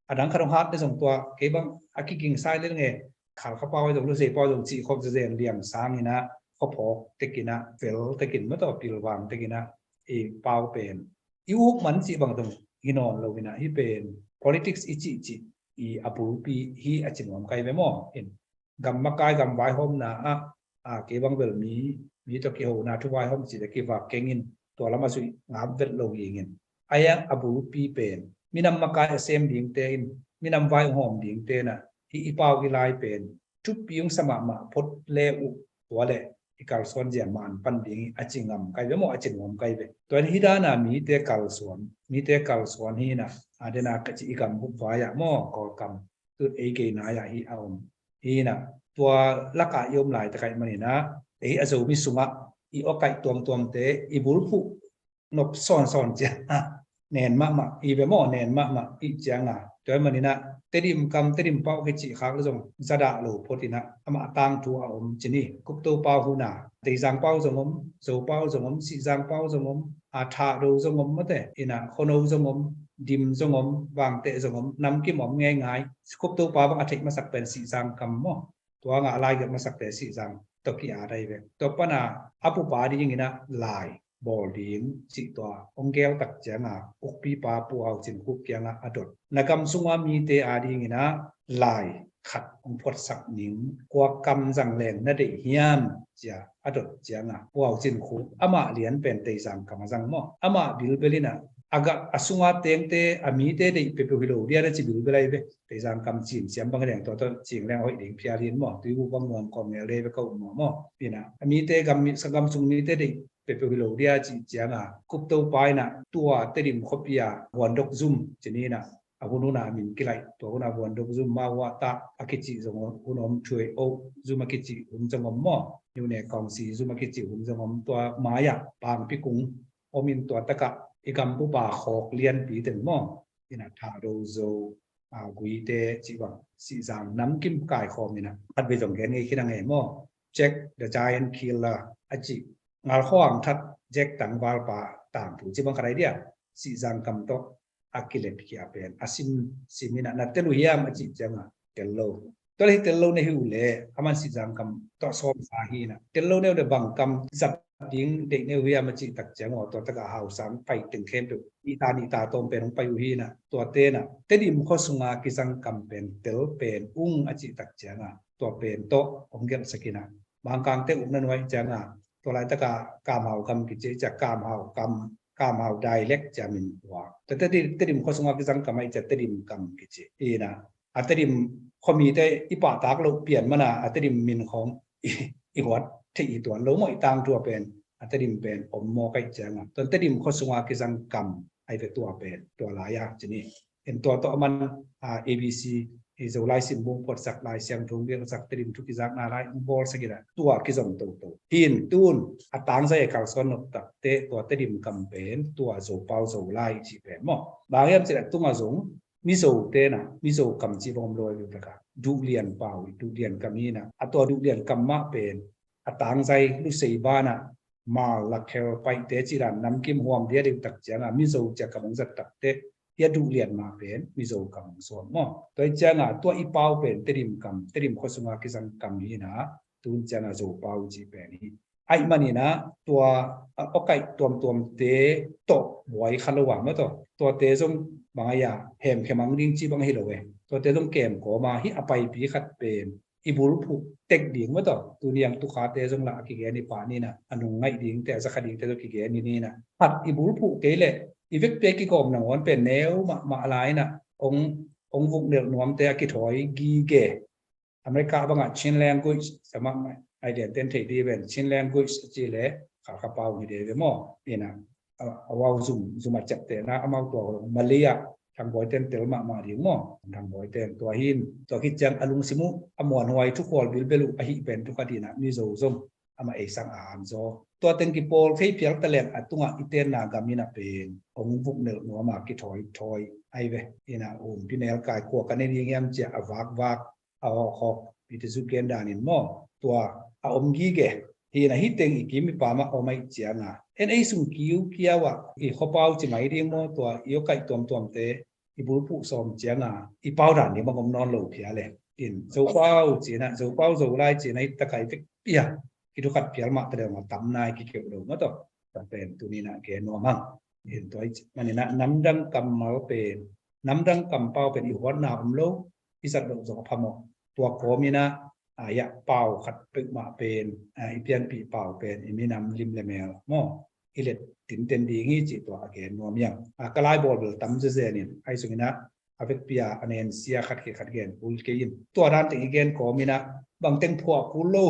a dang khat ong hat ne zong tua kei bang a kiking sai lel nge, Khalkha pau zong, Luzei pau zong cih khop zezen liang sangina, khuaphawk tekina, vel tekin maw tawh pilvang tekina i pau pen i uk man cih bang zong hi nawn lo ina, hi pen politics i cih cih i a bulpi hi a ci nuam kai ve maw. In gam makai gam vaihawmna ah, a, kei bang bel mi, mi tawh kihona thu vaihawm cih le kivak kengin tua lam a zuih ngap vet lo hi ingin. Aia a bulpi pen minam makai a sem dingte in, minam vai hawm dingte na hi i pau i lai pen thupi ung sa mahmah phot le uh tua le i kalsuan zia man pan ding hi a ci ngam kai ve maw, a ci nuam kai ve. Tua in hi dana mite kalsuan, mite kalsuan hi na, a dena ka ci i gam bup vai ah maw, Kawlkam tut ei kei nai ah hi a om. Hi na, tua laka i om lai takaih manina, ei a Zomi sungah i awkaih tuamtuamte i bulphuh nop sawnsawn cianga nen mahmah i ve maw, nen mahmah i cianga. Tua manina Tedim kam, Tedim pau kicih khak le zong zadah lo photina amah tangthu a om cini. Kupto pau huna Teizang pau zong om, Zo pau zong om, Sihzang pau zong om, a Thado zong om mate, ina Khono zong om, Dim zong om, Vangteh zong om, namkim om ngeingai. Kupto pau bang a theih masak pen Sihzang kam maw. Tua nga a lai gep masakte Sihzang tawh ki-at ahi ve. Tua pana a pupa dingina lai bawl ding cih tua hong gel tak cianga ukpipa Pu Au Cin Khuk kianga a dot. Na gam sunga mite a dingina lai khat hong phuatsak ning, kua kam zang leng na deih hiam cia a dot cianga Pu Au Cin Khuk amah lian pen Teizang kam a zang maw. Amah bilbelina a sunga tengte a mite deih peuhpeuh hi lo dia na ci bilbel ahi ve. Teizang kam cin siam bang leng tua tawh cing leng hoih ding phial hi in maw, tui bu bang nuam kawm ngel dei ve ka um maw maw. Ina a mite gam sung gam sung mite deih peuhpeuh hi lo dia cih cianga Kup Topa ina tua Tedim khuapi a Huandok Zum ci ni ina a hun huna min kilaih tua huna Huandok Zum, Mahuahtah a kicih zong hun om, Thuei Oh Zum a kicih hun zong om maw, Niune Kawngsi Zum a kicih hun zong om, tua mai-ah Pangpi Kung om in tua takah i gambupa khawk lianpi teng maw, ina Thado Zo, a, Guite cih bang Sihzang namkim kaikhawm ina khatvei zong gen ngei khin a ngei maw, Jack the Giant Killer a cih ngalkhuang that Jack tangvalpa tangthu ci bang khat ai dia, Sihzang kam tawh a kilet khia pen a sim sim ina na tel uh hiam a cih cianga tel lo. Tua le hi tel lo ne hi uh le aman Sihzang kam tawh sawm sa hi ina tel lo neu le bang kam zat ding deih neu hiam a cih tak cianga tua takah Hausang pai teng khempeuh nihta nihta tawm pen hong pai uh hi ina tua tena Tedim khua sunga kizang kam pen tel pen ung a cih tak cianga tua pen tawh hong gelhsak ina Mangkangte ukna nuai cianga tua laitaka Kamhau kam kici cia Kamhau kam Kamhau dialect cia min tua. Tua Tedim, Tedim khua sunga kizang kam ai cia Tedim kam kici ina a Tedim khuamite i pahtak loh pian mana a Tedim min khawng i huat theih hi tuan lo maw, i tangthu a pen a Tedim pen om maw kaih cianga tua Tedim khua sunga kizang kam ai ve tua pen tua lai-a ci ni. En tua tawh aman, a, A B C, i Zolai simbung phuatsak, Lai Siangtho gelhsak, Tedim thu kizakna lai hong bawlsak ina tua kizom toto hi in tun a tangzai a kalsuan nop takte tua Tedim kam pen tua Zopau Zolai cih pen maw. Bang hiam cih a tunga zong Mizo tena Mizo kam cih bang om lo a viutaka Duhlian pau i Duhlian kam hi ina a tua Duhlian kam mah pen a tangzai Lusei bana Mal, Lakhel, Paite cih dan namkim huam dia deuh tak cianga Mizo cia kam hong zat takte hia Duhlian mah pen Mizo kam hong suak maw. Tua hi cianga tua i pau pen Tedim kam, Tedim khua sunga kizang kam hi ina tun cianga Zopau cih pen hi. Aih man ina tua a awkaih tuamtuamte tawh buai kha lo a maw tawh tuate zong bang ai a hemkhe mang ding cih bang hi lo e. Tuate zong kem kawma hih a paipi khat pen i bulphuh tek ding maw tawh tuni ang tukhate zong lah a kigen i pah nina a nung ngaih dingte a zakha dingte zong kigen i nina khat i bulphuh kei leh i vekpi a kigawm nangawn pen neu mahmah lai ina hong hong vuknelh nuamte a kithawi gige. America bangah Chin language sama ai lianten thei di ven Chin language a ci le khalkha pau hi de ve maw ina a wau zum zum a ciaptehna amau tua Malay ah thangbawiten tel mahmah ding maw. Thangbawiten tua hin tua khit ciang a lungsim uh a muanhuai thukhual bilbel uh ahi pen thukhat ina Mizo zong amah eisang a hanzaw tua teng kipawl thei phial taleng a tungah i tenna gam ina pen hong vuknelh nuama kithawi thawi ai ve ina umpi nelkai kua ka ne ding hiam cia a vakvak a hawkhawk pite zuk gen danin maw tua a om gige hi ina hih teng i kim i pam ah a om aih cianga en ei sung kiukiau ah i khuapau ci mai ding maw tua i awkaih tuamtuamte i bulphuh sawm cianga i pau dan ding bang om nawn lo phial e. In Zopau cina Zopau Zolai cina hih taka i vekpi a i thukhat phial mah tadeu mah tam nai kikeuh lo maw tawh tua pen tunina gen nuam hang. In tua manina namdang kammal pen namdang kampau pen i huatna om lo i zat loh zong a phamawh. Tua kawmina a iah pau khat peuhmah pen a i pianpih pau pen i minam lim le mel maw i let tinten ding hi cih tua a gen nuam hiang. A ka laibawl bel tam zezenin ai sungina a vekpi a a nensia khat kei khat gen kul kei in tua dan teng i gen kawmina bangteng phuah kul lo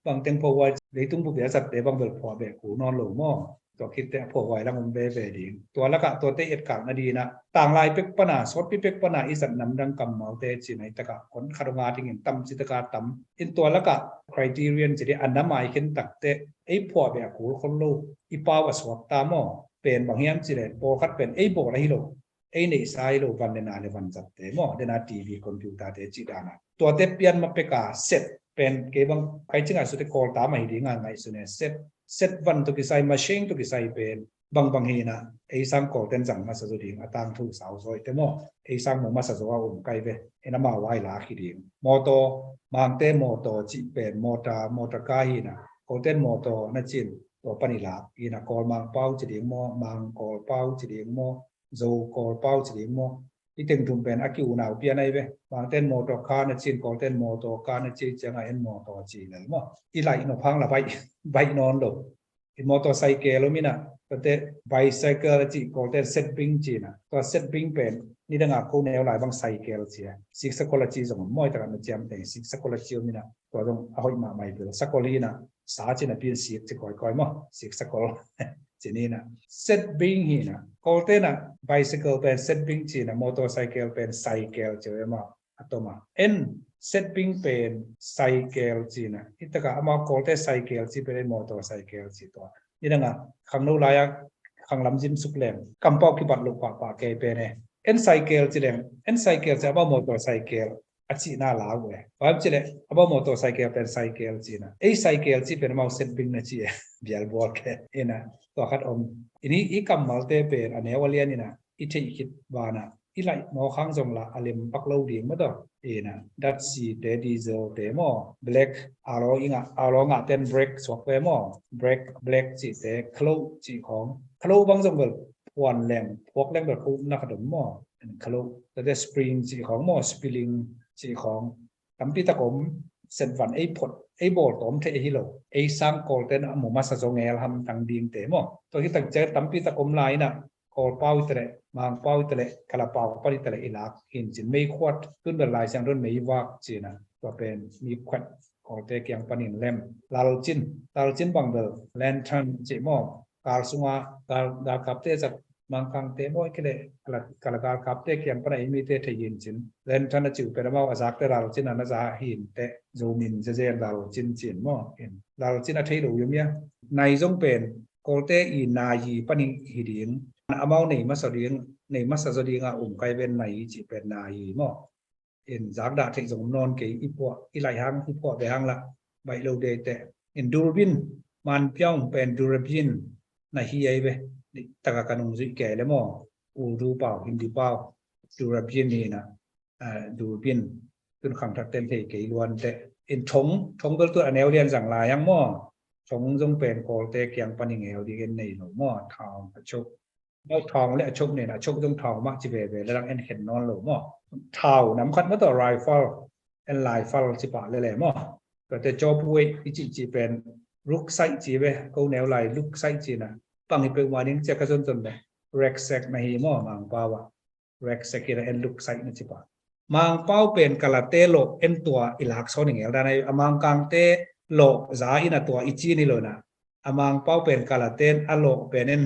bangteng phuahhuai leitung bup i a zatte bang bel phuah beh kul nawn lo maw. Tua khitte a phuahhuai lang om veve ding tua lakah tuate i etkak nadina tanglai pek pana sawtpi pek pana i zat namdang kammalte cina i takah kon khat hong a dingin tam ci taka tam in tua lakah criterion ci dih a na maikhen takte ei phuah beh a kul khol lo i pau a suakta maw pen bang hiam ci le pawlkhat pen ei bawl ahi lo ei neihsa hi lo van le na le van zatte maw dena T V computer te cih dana tuate pian ma peka set pen kei bang kai cinga sute kawlta ma hi dinga ngaihsune set set van to kisai machine to kisai pen bangbang hina ei sang kawlten zang masa zo ding a tangthu sau zawite maw ei sang mu masa zo a um kai ve ena ma wai la khi ding mawtaw mangte mawtaw cih pen mawta mawta ka hina kawlten mawtaw na cin tua pani la hina kawl mangpau ci ding maw mangkawl pau ci ding maw Zo kawl pau ci ding maw i teng thum pen a ki unau pian ai ve. Bangten mawtaw ka na cin kawlten mawtaw ka na ci cianga en mawtaw ci lel maw i laih nop hang la baih baih nawn lo. I motorcycle om ina, tua te bicycle a ci, Kawlte setbing ci ina. Tua setbing pen nidanga ko neu lai bang cycle ci a. Siksakol a ci zong om maw, i takah na ciamteh siksakol a ci om ina. Tua zong a hoih mahmah i bil. Sakol hi ina, sa ci na pin sik ci kawikawi maw. Siksakol ci ni ina. Setbing hi ina. Kawlte na bicycle pen setbing ci ina, motorcycle pen cycle ci ve maw. A tom a. En setbing pen cycle ci ina. I takah amau Kawlte cycle ci pen en motorcycle ci tua. Nidanga khangno lai-a khanglam zim suk leng kampau kibat loh pahpah kei pen e. En cycle ci leng, en cycle ci amau motorcycle a cihna la uh e. Bang ci leh amau motorcycle pen cycle ci ina. Ei cycle ci pen amau setbing na ci e. Bialbual kei ina. Tua khat om. I ni i kammalte pen a neu a lian ina i theih khit banah i laih mawk hang zong lah a lem pak lo ding maw tawh. Ina, datsi te, diesel te maw, black, a law i ngah, a law ngah ten black suak ve maw, black, black cih te, khlo cih khawng, khlo bang zong bel phuan leng, phuak leng bel khlo na khat om maw, khlo, tate spring cih khawng maw, spilling cih khawng, tampi tak om. Setvan ei phot, ei bawl tawm thei hi lo, ei sang Kawlten a mu masa zong el hamtang ding te maw. Tua hi tak ciang tampi tak om lai ina, Kawlpau i teleh, Mangpau i teleh, Kalapau pan i teleh i lak hin cin, meikhuat, tun bel Lai Siangtho in meivak ci ina, tua pen meikhuat, Kawlte kiang panin lem. Lalcin, lalcin bang bel lantern ci maw, kal sunga, kal, galkapte zat, Mangkangte maw i kei leh, Kala, Kala galkapte kiang pana i mite thei hin cin. Lantern a ci uh pen amau a zakte lalcin a na za hin teh, Zomi in zezen lalcin cin maw. In lalcin a thei lo hi om ia. Nai zong pen, Kawlte i nai hi panin hi ding. Amau nei masa ding, nei masa zaw dinga um kai ven nai cih pen nai hi maw. In zakdah theih zong om nawn kei, i phuah, i laih hang, i phuah ve hang lah baih lo dei teh. In durbin, manpiaung pen durbin na hi ai ve. Taka ka nungzuih kei le maw. Urdu pau, Hindi pau, durbin hi ina, ah, durbin. Tun khangthakten thei kei luan teh. In thong, thong bel tu a neu lian zang lai hang maw. Thong zong pen Kawlte kiang panin ngeu ding en nei lo maw. Thong a chok. Amau thong le a chok nei na, a chok zong thong mah ci veve le lang en khen nawn lo maw. Thau nam khat maw tawh rifle, en rifle ci pah lele maw. Tuate cawpuai i cihcih pen ruksai ci ve, ko neu lai ruksai ci na. Pang hi peuhmah ding cia ka zonzon le. Rucksack na hi maw, Mangpau ah. Rucksack hi na en ruksai na ci pah. Mangpau pen Kalate lawh en tua i lak sawn i ngel dan ahi, a Mangkangte lawh za ina tua i ci ni lo na. A Mangpau pen Kalaten a lawh pen en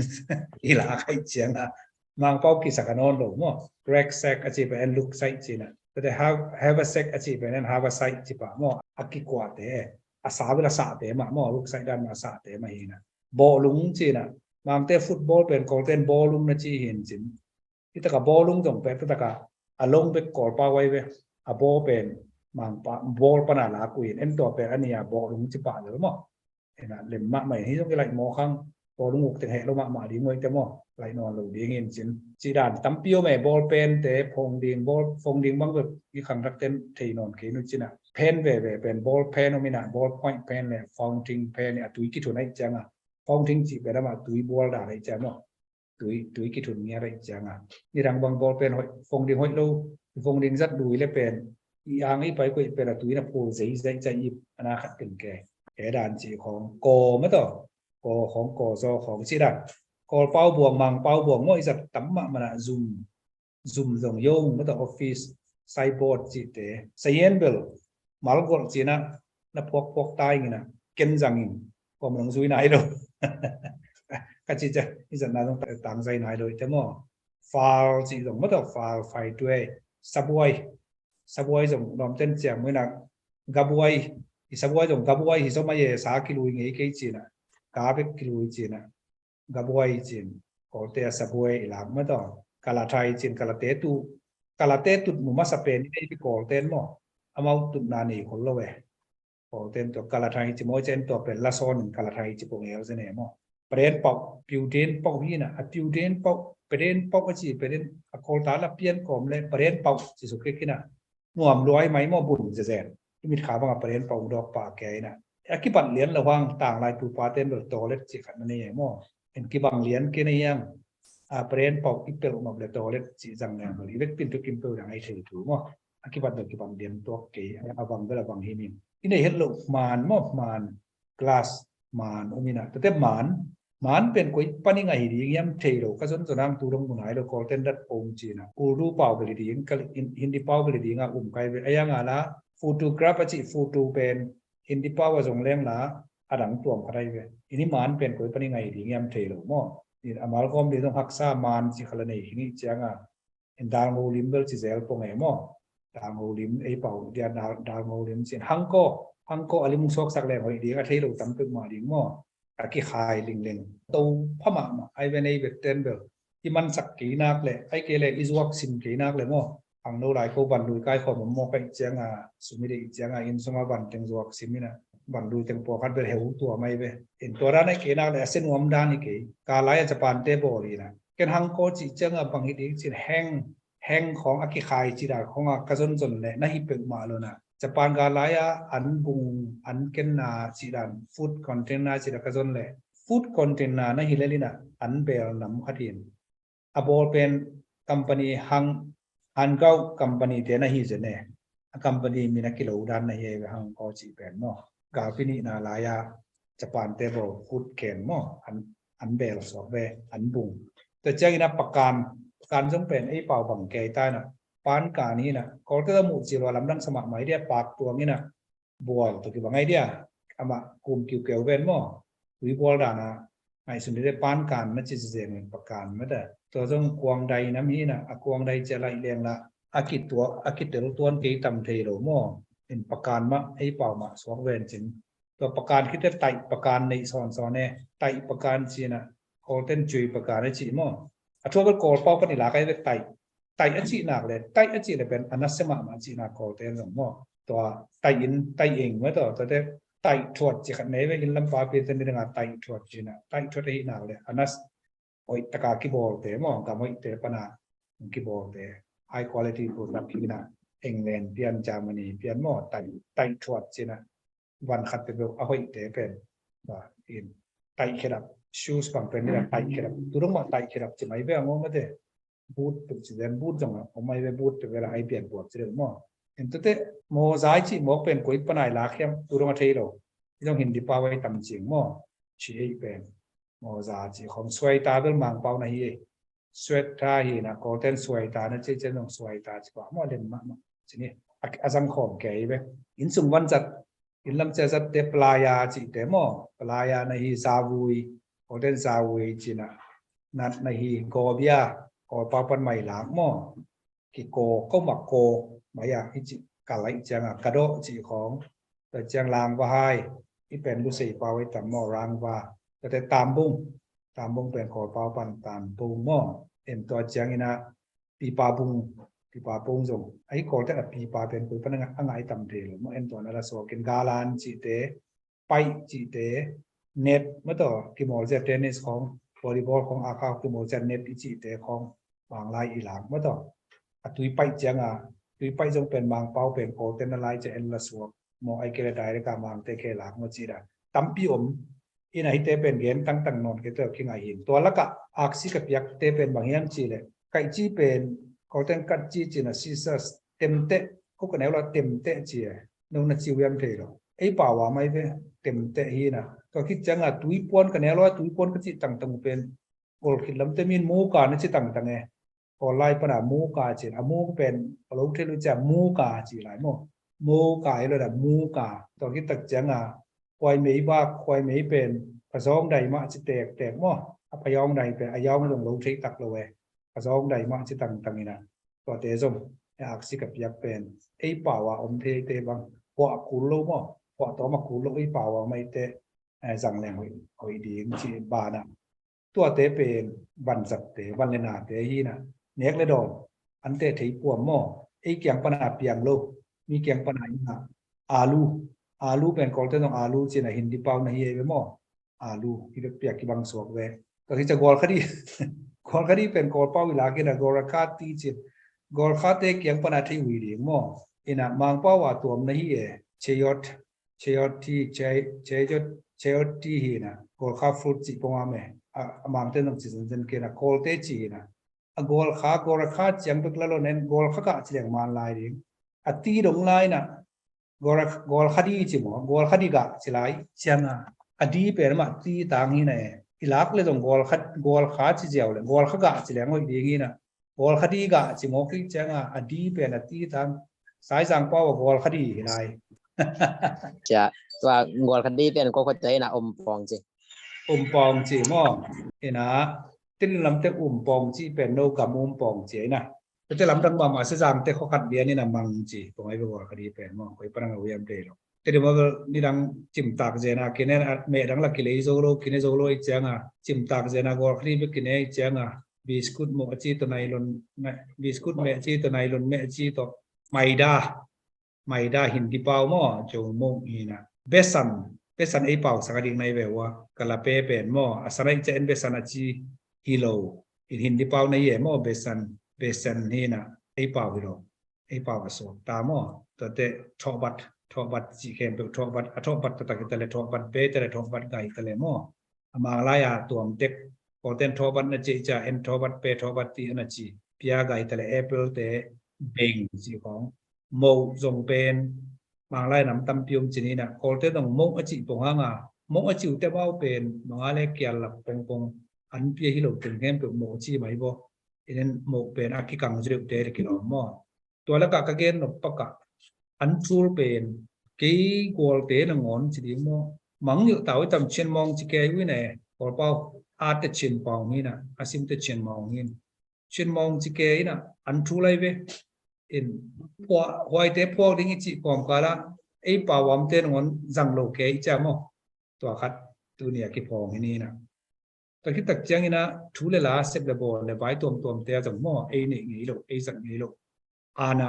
i lak ahi cianga. Mangpau kisak a nawn lo maw. Rucksack a ci pen en ruksai ci na. Tate have, haversack a ci pen en haversack ci pah maw. A kikuate, a sa bel a sahte mah maw. Ruksai dan mah a sahte mah hi na. Bawhlung ci na. Mangte football pen Kawlten bawlung na ci hin cin. Hi taka bawlung zong pen, hi taka a long bek Kawlpau ai ve. A baw pen Mangpau, bawl pana lak uh in, en tua pen a nia bawlung ci pah lel maw. Ena lem mahmah hi zong i laih mawk hang, bawlung uk teng heh lo mahmah ding uh ai te maw. Laih nawn lo ding in cin. Ci dan tampi om e, ball pen te, phone ding, ball, phone ding bang bek i khangthakten thei nawn kei nu cina. Pen veve pen, ball pen om ina, ball point pen le fountain pen le a tui kithun ai cianga. Fountain cih pen amah tui bual dan ai cianga maw. Tui, tui kithun ngiat ahi cianga. Nidang bang ball pen hoih, phone ding hoih lo, phone ding zat lui le pen, i ang i pai koih pen a tui na phul zei zei cai ip, ana khat pen ke. Ke dan ci khong, ko ma to, ko khong, ko zo khong ci dan. Kawlpau buang, Mangpau buang maw, i zat tam mahmah na zum, zum zong yong ma to, office, signboard cite. Sayen bel, malgol cina, na phuak phuak tai ngina, ken zangin, kom nong zui nai lo. Ka ci cia, i zatna zong tang zai nai lo i te maw. Fal ci zong maw tawh, fal, fai tuai, sabuai. Sabuai zong nuam ten ciang muina, gabuai. I sabuai zong gabuai hi zom a ye, sa kilui ngei kei cina. Ka bek kilui cina. Gabuai cin. Kawlte a sabuai i lak maw tawh. Kalathai cin, kalate tu. Kalate tut mu masa pen i nei pi Kawlten maw. Amau tutna nei khol lo e. Kawlten tua kalathai ci maw, cen tua pen la sawnin kalathai ci pong el zene maw. Paren pauh, piuden pauh hina, a piuden pauh, paren pauh a ci, paren a Kawlta la pian kawm le paren pauh ci suk kek hina. Nuam luai mai maw, bun zezen. I mit kha banga paren pauh dawk pah kei hina. A kibat lian lo hang, tanglai pu paten bel toilet ci khat na nei maw. En kibang lian kei na hiang. A paren pauh i pelh map le toilet ci zang neng bel i vekpin tu kim peuh dang ai thei thu maw. A kibat bel kibang lian tuak kei, a bang bel a bang hi ning. I nei het lo man maw, man, glass, Maan om ina, tate maan, maan pen koi pan i ngai hi ding hiam thei lo, ka zon zon ang tu dong mun ai lo, Kawlten dat pong cina. Urdu pau beli ding, ka Hindi pau beli ding a um kai ve. Ayang ala photograph a ci, photo pen Hindi pau a zong leng la adang tuam khat ai ve. Ini maan pen koi pan i ngai hi ding hiam thei lo maw. Amal gawm ding zong haksa maan ci khala nei hi ni cianga. In dalngo lim bel ci zel pong e maw. Dalngo lim ei pau dia dalngo lim cin hangko, hangko a lim suaksak leng hoih ding a thei lo tam pek mah ding maw. A kikhai lingleng to pha mahmah ai ve nei bek ten bel. I mansak kei nak le ai kei le i zuak sim kei nak le maw. Ang no lai ko van lui kai khawm om maw kai cianga sumi dei cianga inn sunga van teng zuak sim ina. Van lui teng pawkhat bel heu tua mai ve. In tua dan ai kei nak le a se nuam dan i kei. Ka lai a Japan te bawl ina. Ken hangko cih cianga bang hi ding cin heng, heng khawng a kikhai cih dan khawng a ka zonzon le na hi peuhmah lo na. Japan gal lai-a an bung an kenna cih dan food container cih dan ka zon le food container na hi lel ina an beel nam khat in a bawl pen company hang, Hangau company te na hi zen e. A company min a kilo dan na hi e hangko cih pen maw. Galpi nihna lai-a Japan te bawl food ken maw an an beel suak ve, an bung. Tua ciangin a pakan, pakan zong pen ei pau bang kei ta ina, pan kan hi ina, Kawlte a muh cil ua lamdang sa mahmah hi dia, pak tuang ina, bual tua kibang ai dia, amah kum kiukeu ven maw, tui bual dana, ngaihsun dia pan kan na ci zizeng in pakan mata. Tua zong kuang dai nam hi ina, a kuang dai cia laih leng la, a kituak, a kitel tuan kei tam thei lo maw, in pakan mah, ei pau mah suak ven cin. Tua pakan khit teh taih pakan neih sawnsawn e. Taih pakan cih ina Kawlten cui pakan a cih maw. A thu a bel Kawl pau pan i lak ai ve taih. Taih a cih nak le taih a cih le pen a nasia mahmah cih nak Kawlten zong maw. Tua taih in taih eng maw tua tua te taih thuat cih khat nei ve inn lam pa pi te ni dang a taih thuat cih ina taih thuat a hi nak le a nas hoih taka kibawlte maw, gam hoihte pana kibawlte, high quality product hi ina, England pian, Germany pian maw, taih, taih thuat cina, van khat peuhpeuh a hoihte pen, in, taih khedap, shoes bang pen ina taih khedap, tu dong mah taih khedap ci mai ve a ngawng mate, boot peuh ci zen, boot zong a om mai ve, boot peuh vela ai pian buat ci deuh maw. In tute, mawza i cih mawk pen koi panai lak hiam, tu dong a thei lo, i dong Hindi pau ai tam cing maw, ci ei pen. Mawza ci khawng suaita bel Mangpau na hi ei. Suaita hi na Kawlten suaita na ci cian zong suaita ci pah maw lem mahmah ci ni. A zang khawm kei ve. Inn sung van zat, inn lam cia zatte playa cihte maw. Playa na hi zavui. Kawlten zavui ci na. Nat na hi gawbia. Kawlpau pan mailak maw. Kikaw, ko mah kaw, maya, i cih, ka laih cianga, ka dawh cih khawng, tua ciang langva hai, i pen lusei pau i tam maw, rangva, tua te tambung, tambung pen Kawlpau pan tambung maw, en tua ciang ina, pipa bung, pipa bung zong, ahi Kawlte a pipa pen koi pan a ngai tam thei lo maw, en tua na la suakin galan cihte, paih cihte, net, mataw, kimawl zia tennis khawng, volleyball khawng, a khau kimawl zia net i cihte khawng, manglai i lak, mataw. A tui paih cianga, tui paih zong pen Mangpau pen Kawlten a lai cia en la suak, maw ai kele direct a Mangte ke lak maw cih da. Tampi om, ina hite pen gen tangtang nawn kei tawh kingai hin. Tua laka aksi ka piakte pen bang hiam cih leh, kaih ci pen, Kawlten kat ci cina scissors, temteh, ko ka neu la temteh ci e. Nong na ci wiam thei lo. Ei pau a mai ve, temteh hi na. Tua khit cianga tuipuan ka neu lo a tuipuan ka cih tangtang uh pen. Ol khit lamte min muka na ci tangtang e. Kawl lai pana muka cin. A muk pen, a lo thei lo cia muka ci lai maw. Muka hi lo da muka. Tua khit tak cianga. Khuai mei bak, khuai mei pen. Phazawng dai mah ci tektek maw. A phazawng dai pen, a yaung zong lo thei tak lo e. Phazawng dai mah ci tangtang ina. Tuate zong, e aksi ka piak pen. Ei pau a om theite bang. Huah kul lo maw. Huah tawm a kul lo ei pau a maite. E, zang leng hoih, hoih ding ci bana. Tuate pen, vanzatte, vanlenate hi na. Nek le dawn. Ante thei puam maw. Ei kiang pana piang lo. Mi kiang pana ina. Alu. Alu pen Kawlte zong alu cina Hindi pau na hi ei ve maw. Alu, hi bek piak kibang suak ve. Ka hi ca gual khadi. Gual khadi pen Kawlpau i lak ina gual kha ti cin. Gual khate kiang pana thei hui ding maw. Ina Mangpau a tuam na hi e. Cheyot, cheyot ti, cheyot, cheyot ti hi na. Gual kha fruit ci pong a me. A, a Mangte nong ci zenzen ke na. Kawlte ci hi na. A gual kha, gual kha ciang bek la lo nen. Gual kha ka ci leng man lai ding. A ti dong lai na. Gual, gual khadi ci maw, gual khadi gah ci lai, cianga. a di pen mah ti tang hi na e. I lak le zong gual kha, gual kha ci ziau le gual kha gah ci leng hoih ding hi na. Gual kha di gah ci mawk hi cianga a di pen a ti tang. Saizang pau a gual kha di hi lai. Cia, tua gual kha di pen ko kha te na um pawng ci. Um pawng ci maw? Ina, tin lamte um pawng ci pen no gam um pawng ci ina. Tete lamdang mama se zangte khokhat lian ina mang ci pawng ai gual kha di pen maw? Koi parang a wiam te lo. Te di maw nidang cimtak zena kine, me dang la kilei zo lo, kine zo lo i cianga cimtak zena gual kha di be kine i cianga biskut mo a ci to nailon, biskut me a ci to nailon me a ci to maida. Maida Hindi pau maw, jo mo hi na. Besan, besan ei pau sanga ding nai ve ua. Kala pe pen maw, a sana i cia en besan a ci hi lo. In Hindi pau nai e maw, besan, besan hi na. Ei pau hi lo. Ei pau a suak ta maw. Tua te thawhbat, thawhbat ci khempeuh thawhbat, a thawhbat taktak hi ta le thawhbat be ta le thawhbat gai ta le maw. A Manglai a tuam tek, Kawlten thawhbat na ci i cia en thawhbat pe thawhbat ti ana ci. Pia gai ta le apple te beng ci khong. Moh zong pen Manglai nam tampi om ci ni na. Kawlte zong moh a cih pong hanga, moh a cih uh te mau pen Manglai le kial lak pongpong an pia hi lo teng khempeuh moh a cih mai bo. Inen moh pen a kikang zu deuh te le kilawm maw? Tua lakah ka gen nop pakah an thul pen kei gualte nangawn ci ding maw? Mang nilh tau i tam Chin Mawng ci kei uh ina e. Kawlpau a te Chin Pawng hi na, a sim te Chin Mawng hi na. Chin Mawng ci kei ina an thu lai ve. In huaite phuak ding i cih pawm kala ei pawamte nangawn zang lo kei i cia maw? Tua khat tuni a kiphawng hi ni na. Tua khit tak ciang ina thu le la sep le bawl le vai tuamtuamte a zong maw ei neih ngei lo, ei zat ngei lo. Ana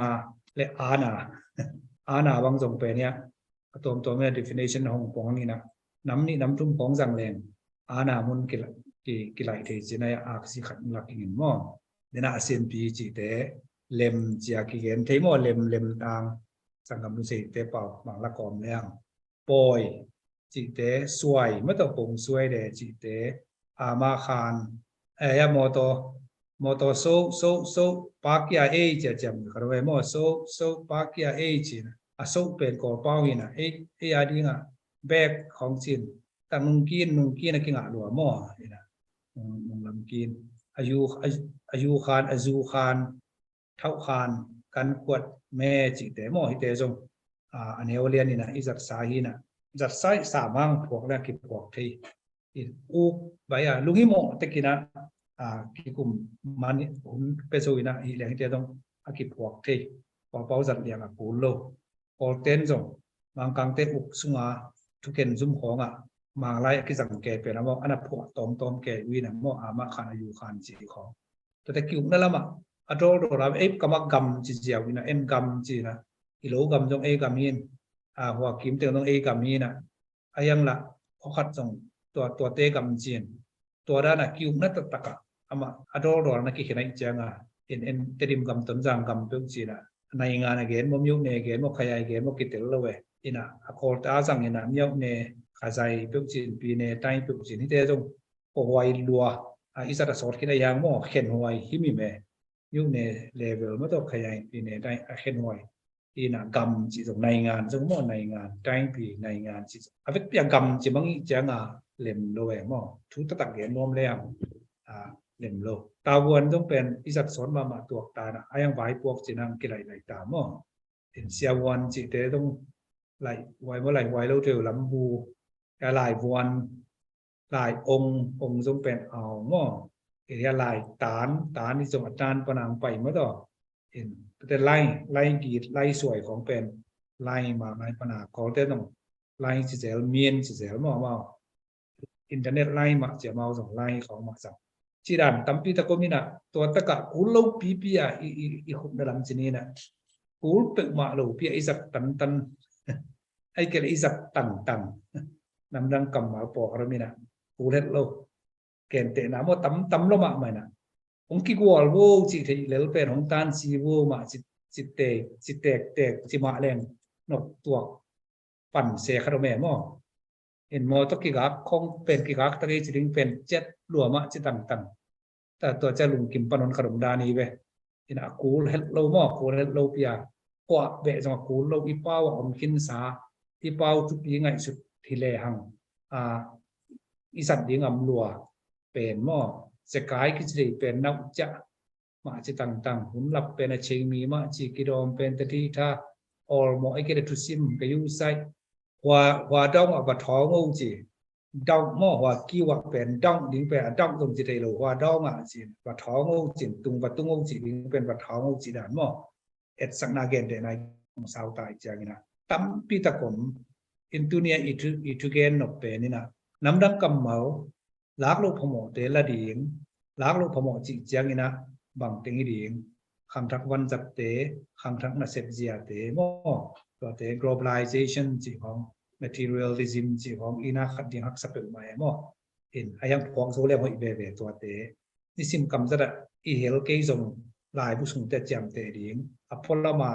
le ana, ana bang zong pen ia a tuamtuam ina definition hong pawng ina nam nih nam thum pawng zang leng ana mun kilaih thei cina ia aksi khat lak ingin maw? Dena a sinpi cihte lem cia kigen thei maw? Lem, lem tang sanggam lu seite pau mang la kawm leng. Pawi cihte, suai, mataw pong suai le cihte, ama khan, eh, ya mawtaw, mawtaw so, so, so, pakia ei cia ciam kha rua maw, so, so, pakia ei cina. A so pen Kawlpau ina, ei, ei a dinga bag khong cin, tak nungkin, nungkin a kingah lua maw ina, nung, nunglamkin. A yu, a, a yu khan, a zu khan, thauh khan, kan khuat me cihte maw hite zong a neu lian ina i zatsa hi na. Zatsa i sa mang phuak le kiphuak thei. I uk bai a lungi maw tekina a kikum man hun pe zo ina hi leng hite zong a kiphuak thei. Pawpau zat liang a kul lo. Kawlten zong Mangkangte uk sunga thuken zum khawnga Manglai a kizang ke pen a maw ana phuak tawmtawm ke uina maw ama khan a yu khan ci khawng. Tate kiukna lama a dawldawla ei kama gam ci ziau ina en gam cina i lo gam zong ei gam hin a hua kim teng zong ei gam hina a hiang la khokhat zong tua tuate gam cin tua dana kiukna taktaka ama a dawldawla na kikhinai cianga en en Tedim gam Tonzang gam peuh cina naingan a gen maw miauhne gen maw khayai gen maw kitel lo e ina a Kawlte a zang ina miauhne khazai peuh cin pine tai peuh cin hite zong kawhuai lua a i zat a sawt khin a hiang maw khenhuai himi me. Miauhne level mataw khayai pine tai a khenhuai ina gam ci zong naingan zong maw naingan taipi naingan ci zong a vekpi a gam ci mangi cianga lem lo e maw thu tatak gen nuam le ang a lem lo. Tavuan zong pen i zat sawt mahmah tuak tana a hiang vai puak cina ang kilailai ta maw. In siavuan cihte zong lai huai maw lai huai lo teu lambu a lai vuan lai ong, ong zong pen au maw. Area lai tan, tan i zong a tan panang pai maw taw. In pete lai, lai git, lai suai khong pen lai ma lai pana Kawlte zong lai ci zel, mien ci zel maw maw. Internet lai mah cia mau zong lai khong mah zang. Cidan tampi ta komin a tua taka kul lo pipi a i, i, i khupna lam cinin a kul peuhmah lo pi a i zak tantan. Ai kele i zak tangtang. Namdang kammal pawk a ramin a kul het lo. Kentehna maw tamtam lo mahmah in a hong kigual vo cih theih lel pen hong tansi vo mah ci, ci tek, ci tektek ci mah leng noktuak pan se khat om e maw. In maw tawh kigak khong pen kigak tak ei ci ding pen ciat lua mah ci tangtang. Ta tua cia lungkim pan hon khat om dan hi ve. In a kul het lo maw, a kul het lo pi a kuah beh zong a kul lo i pau a om khinsa i pau thupi ngaihsut hi lehang a, i zat ding am lua pen maw, zekai kici thei pen nauh ciah mah ci tangtang, hun lap pen a cheng mi mah ci, kidawm pen tathitha, awlmawh i kei le thusim ka yusaih, hua, hua dawng ah va thawng o ci, dawng maw, hua kiu ah pen dawng ding pen a dawng zong ci thei lo, hua dawng ah ci, va thawng o ci, tung va tung o ci ding pen va thawng o ci dan maw. Etsakna gentehna i kong sau ta i ciangin ah tampi tak om in, tuni a i thu, i thugen nop pen in ah namdang kammal, lak loh phamawhte la ding, lak loh phamawh cih ciangin ah bang teng hi ding, khangthak vanzatte, khangthak nasep ziate maw, tuate globalization cih khawng, materialism cih khawng, ina khat ding haksa peuhmah e maw. In a hiang phuak zo leng hoih veve tuate. Nisim kamzat ah i hel kei zong laibu sungte ciamteh ding, a pualama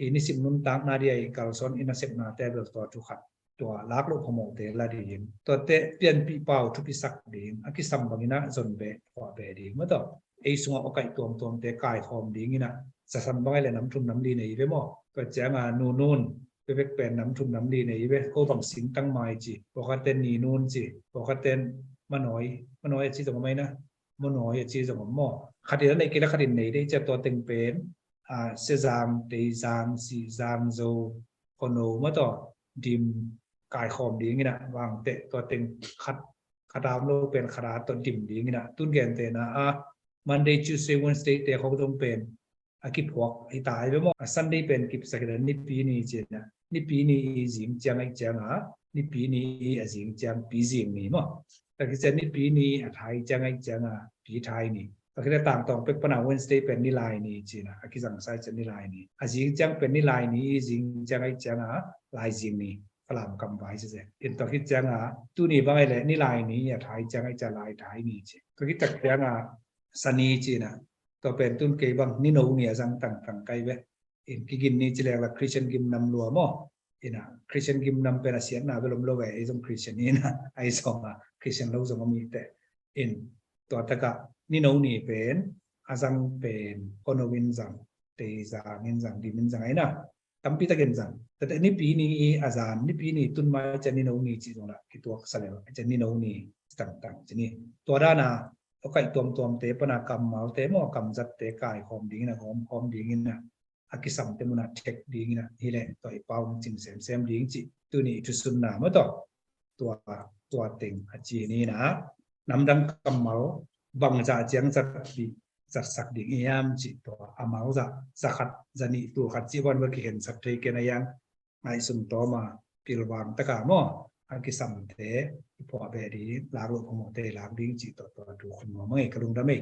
i nisim nuntakna dia i kalsuan i nasepnate bel tua thu khat, tua lak loh phamawhte la ding, tuate pianpih pau thupisak ding, a kisam bangin ah zon beh phuah beh ding maw tawh. Ei sungah awkaih tuamtuamte kaikhawm dingin ah, zasan bang ai le nam thum nam li nei ve maw. Tua cianga nunun bebek pen nam thum nam li nei ve, ko bang singtang mai ci, pawlkhatten ninun ci, pawlkhatten manawi, manawi a ci zong om ai na, manawi a ci zong om maw. Khatin a nei kei le khatin nei dei cia, tua teng pen a, Sezang, Teizang, Sihzang, Zo, Kono maw tawh dim kaikhawm dingin ah vangteh, tua teng khat, khat a om lo pen khat a tawh dim dingin ah, tun gentehna a Monday, Tuesday, Wednesday te khawng zong pen a kiphuak hi ta ai ve maw. A Sunday pen kipsak hi ta, Nipi ni ci-in ah, Nipi ni i zing ciang ai cianga, Nipi ni i a zing ciang Pi zing ni maw. Tua khit ciang Nipi ni a thai ciang ai cianga Pi thai ni. Tua khit ciang tangtawng pek pana Wednesday pen Nilai ni ci-in ah a kizangsa ai ciang Nilai ni. A zing ciang pen Nilai ni i zing ciang ai cianga Lai zing ni. Falam kam vai ci se. In tua khit cianga tuni bang ai le Nilai ni a thai ciang ai ciang Lai thai ni ci. Tua khit tak cianga Sani ci-in ah, tua pen tun kei bang Nino ni a zang tangtang kai ve. In kigin ni ci leng la Christian gimnam lua maw. In ah Christian gimnam pen a siatna bel om lo ve, ei zong Christian in ah, ei zong a Christian lo zong om hi teh. In tua takah Nino ni pen a zang pen Kono in zang, Teizang in zang, dim in zang ai na. Tampi takin zang. Tate Nipi ni i a zan, Nipi ni tun mai ciang Nino ni ci zong la kituak sa lel, ciang Nino ni tangtang ci ni. Tua dana awkaih tuamtuamte pana kammalte maw, kamzatte kaikhawm dingin ah, gawmkhawm dingin ah, a kisamte munah thek dingin ah, hileh tua i pau hong cing semsem ding cih tuni i thusunna maw tawh. Tua, tua teng a ci hi ni na. Namdang kammal bangzah ciang zatpih zatsak ding i hiam cih tua a mal zah, zakhat, zanih, tulkhat cih van va kikhensak thei ken a hiang ngaihsun tawma pilvang taka maw, a kisamte i phuah beh ding, lak loh phamawhte i lak ding cih tua, tua thu khun maw, mangei ka lungdam ei.